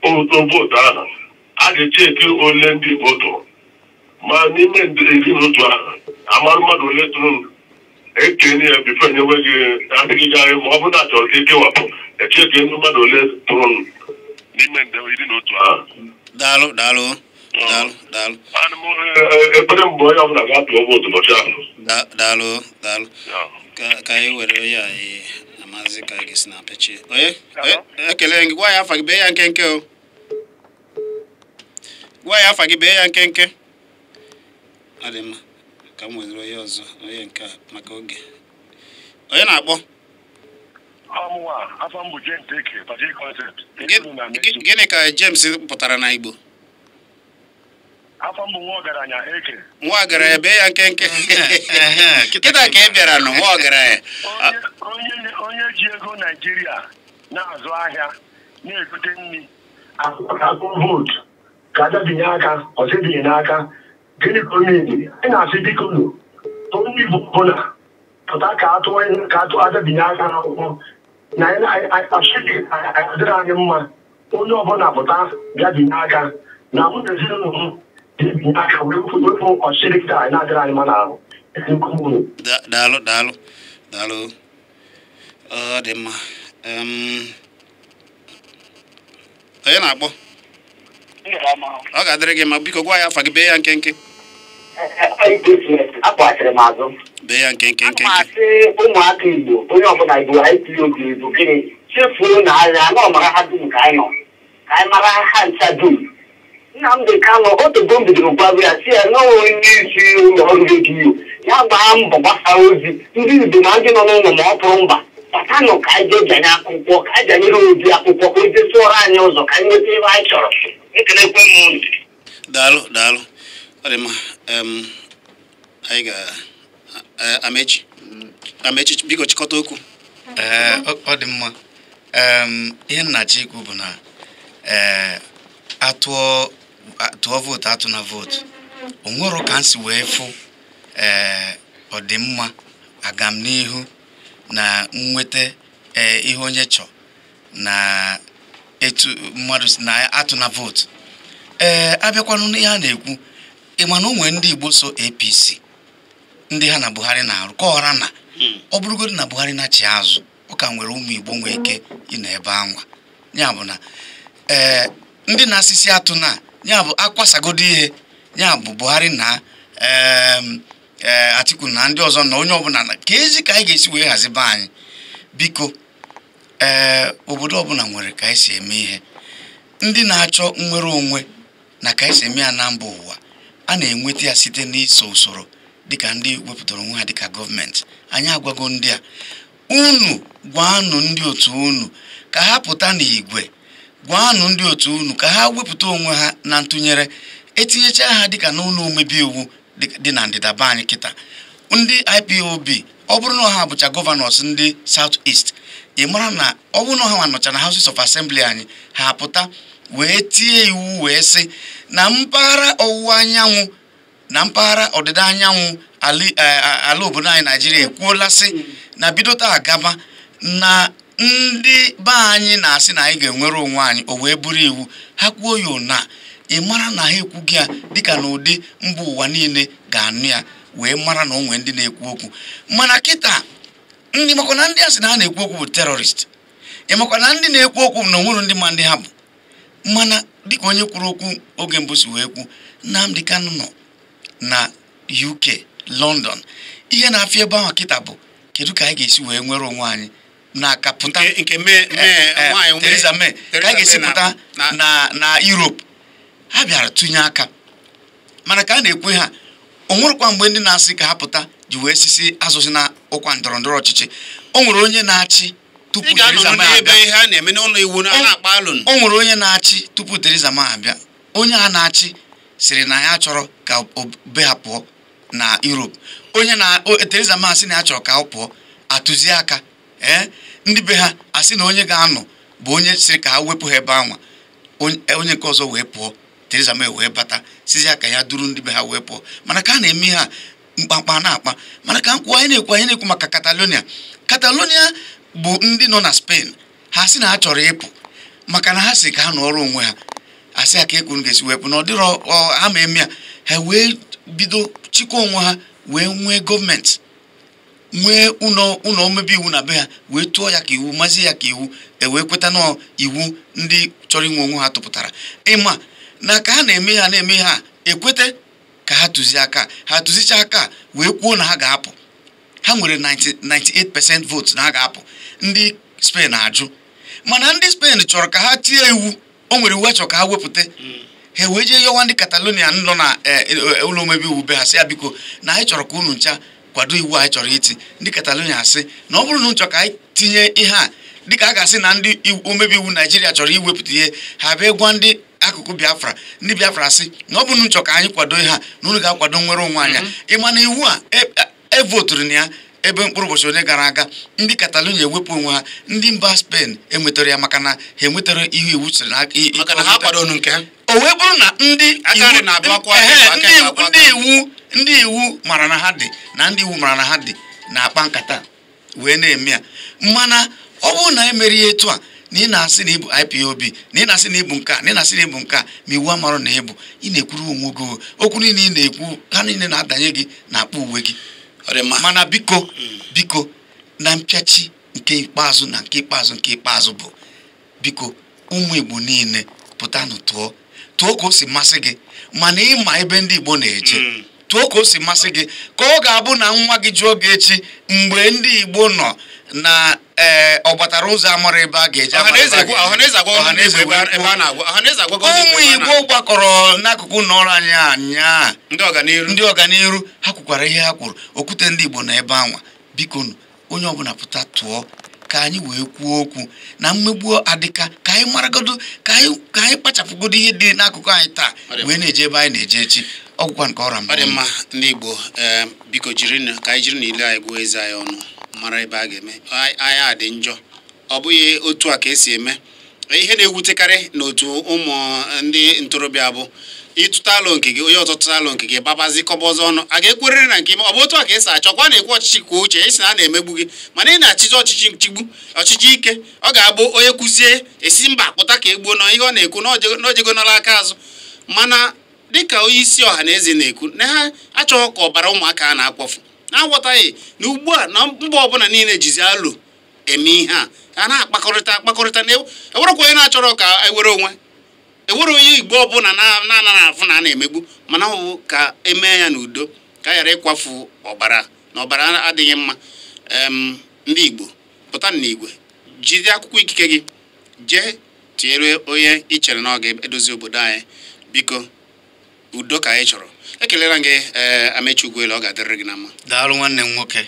ụtụ vootu ahụ, a ga-echeki ole ndị Igbo tụrụ. Ma n'ime nde 11 ahụ, amarụ mmadụ ole tụrụ ekene ya bifo enyewe gị adịghị garị ma ọ bụrụ na achọrọ ka ekewapụ echeki ndị mmadụ ole tụrụ n'ime nde 11 ahụ. Daalụ daalụ daalụ daalụ. Ana m ekpere mgbe onye ọbụla ga-atụ vootu ụbọchị ahụ. Daalụ daalụ. Ka anyị were onye anyị amazi ka anyị ga-esi na apịachie. Onye ekele gị, gwa ya afa gị bee ya nkenke o. Gwa ya afa gị bee ya nkenke. Ọ dị mma ka m were onye ọzọ, onye nke a maka oge. Onye na-akpọ? Ọmụwa afọ mbụ James Eke, Paji Concept. Gịnị ka James pụtara na Igbo? Afọ mbụ nwa ọgaranya Eke. Nwa ọgaranya bee ya nkenke. Kịta ka ị bịara nụ nwa ọgaranya. Onye ji ego Naijiria na-azụ ahịa na-egote nri akụ vootu ka aja binye aka ọzọ ebinye n'aka gịnị ka onye Igbo anyị na-asị biko nụ onye Igbo ọbụla pụta ka atụ aja binye aka n'akwụkwọ na anyị adịrị anyị mma onye ọbụla pụta bịa binye aka na mụ na ezinụlọ m ga-ebinye aka wepụ ọchịchị dịkịta anyị na-adịrị anyị mma n'ahụ. Daalụ daalụ daalụ, ọ dị mma. Onye na-akpọ? Ọ ga-adịrị gị ma biko gwa ya afa gị bee ya nkenke. Bee ya nkenke nkenke. Ụmụaka Igbo onye ọbụla Igbo IPOB Igbo gịnị chefuo na agha na ọmara ha dum ka anyị nọ ka anyị mara ha ncha dum. Nnamdi Kanu otego m bidoro gwago ya si ya na onye isi ụlọ ọrụ redio ya gbaa mbọ gbasara ozi ndị Igbo ma ndị nọ n'ụlọ ma ọ pụrụ mba batanụ ka anyị jee bịanye akwụkwọ ka anyị bịanyere obi akwụkwọ ka o jee sụọrọ anyị ụzọ ka anyị nweta ebe anyị chọrọ. Ekelekwe m unu. Daalụ daalụ, ọ dị mma. Anyị ga Amechi Amechi biko chịkọta okwu. Ee, ọ dị mma. Ihe nnachi ikwu bụ na atụọ vootu atụ na vootu o nwero ka m si wee fụ ọdịmma agamnihu na nnweta ihe onye chọ na etu mmadụ si na atụ na vootu. Ee, abịakwanụ n'ihe a na-ekwu ịma na o nwere ndị Igbo so APC ndị ha na Buhari na-arụ ka ọra na ọ bụrụgodị na Buhari na-achị azụ ọ ka nwere ụmụ Igbo nwee ike ịnọ ebe anwa. Ya bụ na ee ndị na-asịsị atụ na ya bụ akwasagodo ihe ya bụ Buhari na Atiku na ndị ọzọ na onye ọbụla ka ezi ka anyị ga-esi wee hazibe anyị. Biko ee obodo ọbụla nwere ka anyị si eme ihe. Ndị na-achọ nnwere onwe na ka anyị si eme ya na mba ụwa a na-enweta ya site n'iso usoro dịka ndị wepụtara onwe ha dịka gọọmenti. Anyị agwago ndị a unu gwanụ ndị otu unu ka ha pụta n'igwe, gwanụ ndị otu unu ka ha wepụta onwe ha na ntụnyere etinyecha ha dịka n'ụlọ omebe iwu dị na ndịda be anyị kịta. Ndị IPOB ọ bụrụ na ha bụcha gọvanọs ndị South East, ị mara na ọ bụrụ na ha nọcha na Houses of Assembly anyị ha pụta wee tie iwu wee sị na mpaghara ọwụwa anyanwụ na mpaghara ọdịda anyanwụ ala obodo anyị Naijiria ekwuola sị na bido taa gaba na ndị be anyị na-asị na anyị ga-enwere onwe anyị o wee bụrụ iwu. Ha kwuo ya na ị mara na ha ekwughị ya dịka na ụdị mba ụwa niile ga-anụ ya wee mara na onwe ndị na-ekwu okwu. Mana kịta ndị makwa na ndị a sị na ha na-ekwu okwu bụ terọrist, ị makwa na ndị na-ekwu okwu na onwere ndị ma ndị ha bụ. Mana dịka onye kwuru okwu oge mbụ si wee kwu, Nnamdi Kanu nọ na UK, London. Ihe na-afịa ebe ahụ kịta bụ kedu ka anyị ga-esi wee nwere onwe anyị n'aka pụta nke Theresa May ka anyị ga-esi pụta na Europe. Ha bịara tụnye aka mana ka a na-ekwe ha o nwerekwa mgbe ndị na-asị ka ha pụta ji wee sisi azụzi na ụkwa ndọrọ ndọrọ ọchịchị. O nwere onye na-achị tupu Theresa May abịa. O nwere onye na-achị tupu Theresa May abịa. Onye a na-achị sịrị na ya chọrọ ka be ha pụọ na Europe. Onye na Theresa May asị na ya chọrọ ka ọ pụọ atụzie aka ee ndị be ha asị na onye ga-anọ bụ onye sịrị ka ha wepụ ha ebe anwa. Onye nke ọzọ wee pụọ, Theresa May wee bata sizi aka ya duru ndị be ha wee pụọ. Mana ka a na-eme ha mkpamkpa na-akpa. Mana ka nkwụ anyị na-ekwu maka Catalonia. Catalonia bụ ndị nọ na Spain, ha sị na ha chọrọ ịpụ maka na ha si ka ha nọrọ onwe ha. Asị ya ka ekwu ga-esi wepụ na ọ dịrọ ha ma eme ya. Ha wee bido chịkwa onwe ha wee nwee gọọmenti, nwee ụlọ omebe iwu na be ha, wee tụọ ya ka iwu, mazie ya ka iwu, e wee kweta na iwu ndị chọrọ inwe onwe ha tụpụtara. Ịma na ka ha na-eme ha na-eme ha ekwete ka ha tụzie aka, ha tụzicha aka wee kwuo na ha ga-apụ. Ha nwere 98% votes na ha ga-apụ. Ndị Spain ajụ, mana ndị Spain chọrọ ka ha tie iwu. O nwere iwu a chọrọ ka ha wepụta. Ha wee jee yọwa ndị Catalonia nọ na ụlọ omebe iwu be ha sị ya biko na anyị chọrọ ka unu ncha kwado iwu anyị chọrọ iti. Ndị Catalonia asị na ọ bụrụ na unu chọrọ ka anyị tinye ihe a Dịka a ga-asị na ndị omebe iwu Naijiria chọrọ iwepụta ihe, ha bịa gwa ndị akụkụ Biafra, ndị Biafra sị na ọ bụ nchọ ka anyị kwado ihe a, na unu ga-akwado nnwere onwe anyị. Ịma na iwu a evoturu na ya ebe mkpụrụ ụbọchị onye gara aga, ndị Catalonia ewepụ onwe ha, ndị mba Spain enwetara ya maka na ha enwetara ihe iwu sịrị na o wee bụrụ na ndị iwu mara na ha dị na ndị iwu mara na ha dị na-akpa nkata wee na-eme ya. Mana ọ bụrụ na emere ihe etu a, na ị na-asị na ịbụ IPOB, na ị na-asị na ịbụ nke a, na ị na-asị na ịbụ nke a, ma iwu amarụ na ịbụ, ị na-ekwuru onwe gị okwu niile ị na-ekwu, ha niile na-adanye gị na-akpọ uwe gị. Mana biko biko, na mpịachi nke ikpeazụ na nke ikpeazụ nke ikpeazụ bụ biko ụmụ Igbo niile pụtanụ tụọ tụọ ka o si masị gị, mana ịma ebe ndị Igbo na-eje, tụọ ka o si masị gị, ka ọ ga-abụ na nwa gị jụọ gị echi mgbe ndị Igbo nọ na ọ gbatara ụzọ amara ebe a ga-eje. Ụmụ Igbo gbakọrọ n'akụkụ ụlọ ọrụ anyị anyaa, ndị ọganiru ha kwukwara ihe ha kwuru, okwute ndị Igbo na ebe anwa. Biko onye ọbụla pụta tụọ ka anyị wee kwuo okwu na mmegbu adịka, ka anyị maragodo, ka anyị kpachapụgodo ihe dị n'akụkụ anyị taa wee na-eje ebe anyị na-eje echi. Ọgwụkwa nke ọra ọ dị mma. Ndị Igbo, biko ka anyị jiri na ile anyị gbuo eze anyị ọnụ, mara ebe a ga-eme anyị dị njọ. Ọ bụghị otu a ka esi eme ihe na-ewutekarị n'otu ụmụ ndị ntorobịa bụ ịtụta alụ nke gị, onye ọtụtụ alụ nke gị babazi kọba ọzọ ọnụ a ga-ekwerịrị na nke ime. Ọ bụ otu a ka esi achọkwa na-ekwu ọchịchị kwuo uche isi na a na-emegbu gị, mana ị na-achịzi ọchịchị nchigbu, ọchịchị ike. Ọ ga-abụ onye kwuzie esi mba pụta ka egbuo na ihe ọ na-ekwu na ojego n'ọla aka azụ. Mana dịka onye isi ọha na eze na-ekwu na ha achọghị ka ọbara ụmụaka a na-akwafu, na-aghọtaghị na ugbu a na mba ọbụla niile jizi alụ eme ihe a, a na-akpakọrịta akpakọrịta na ewerekwa onye na-achọrọ ka ewere onwe ewere onye Igbo ọbụla na-anaghị afụ na a na-emegbu, mana ọ bụ ka emee ya n'udo, ka a ghara ịkwafu ọbara, na ọbara adịghị mma. Ndị Igbo pụta n'igwe, jide akwụkwọ ikike gị jee tinyere onye ị chere na ọ ga-edozi obodo anyị. Biko udo ka anyị chọrọ. Ekelela gị Amechi Ugwuele, ọ ga-adịrịrị gị na mma. Daalụ nwanne m nwoke.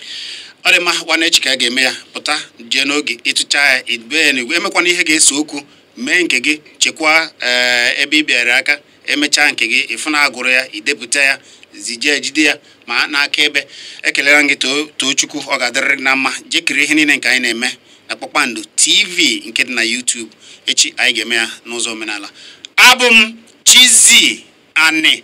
Ọ dị mma, nwanne echi ka a ga-eme ya. Pụta jee n'oge ịtụcha ya, ibe ya n'igwe, emekwana ihe ga-ese okwu, mee nke gị, chekwaa ebe ị bịara aka, emechaa nke gị ịfụ na agụrụ ya, idepụta ya, zijie jide ya ma n'aka ebe. Ekelela gị, too Chukwu, ọ ga-adịrịrị gị na mma. Jee kirie ihe niile nke anyị na-eme na Kpakpando TV nke dị na YouTube. Echi anyị ga-eme ya n'ụzọ omenala. Abụ m Chizzy Ani.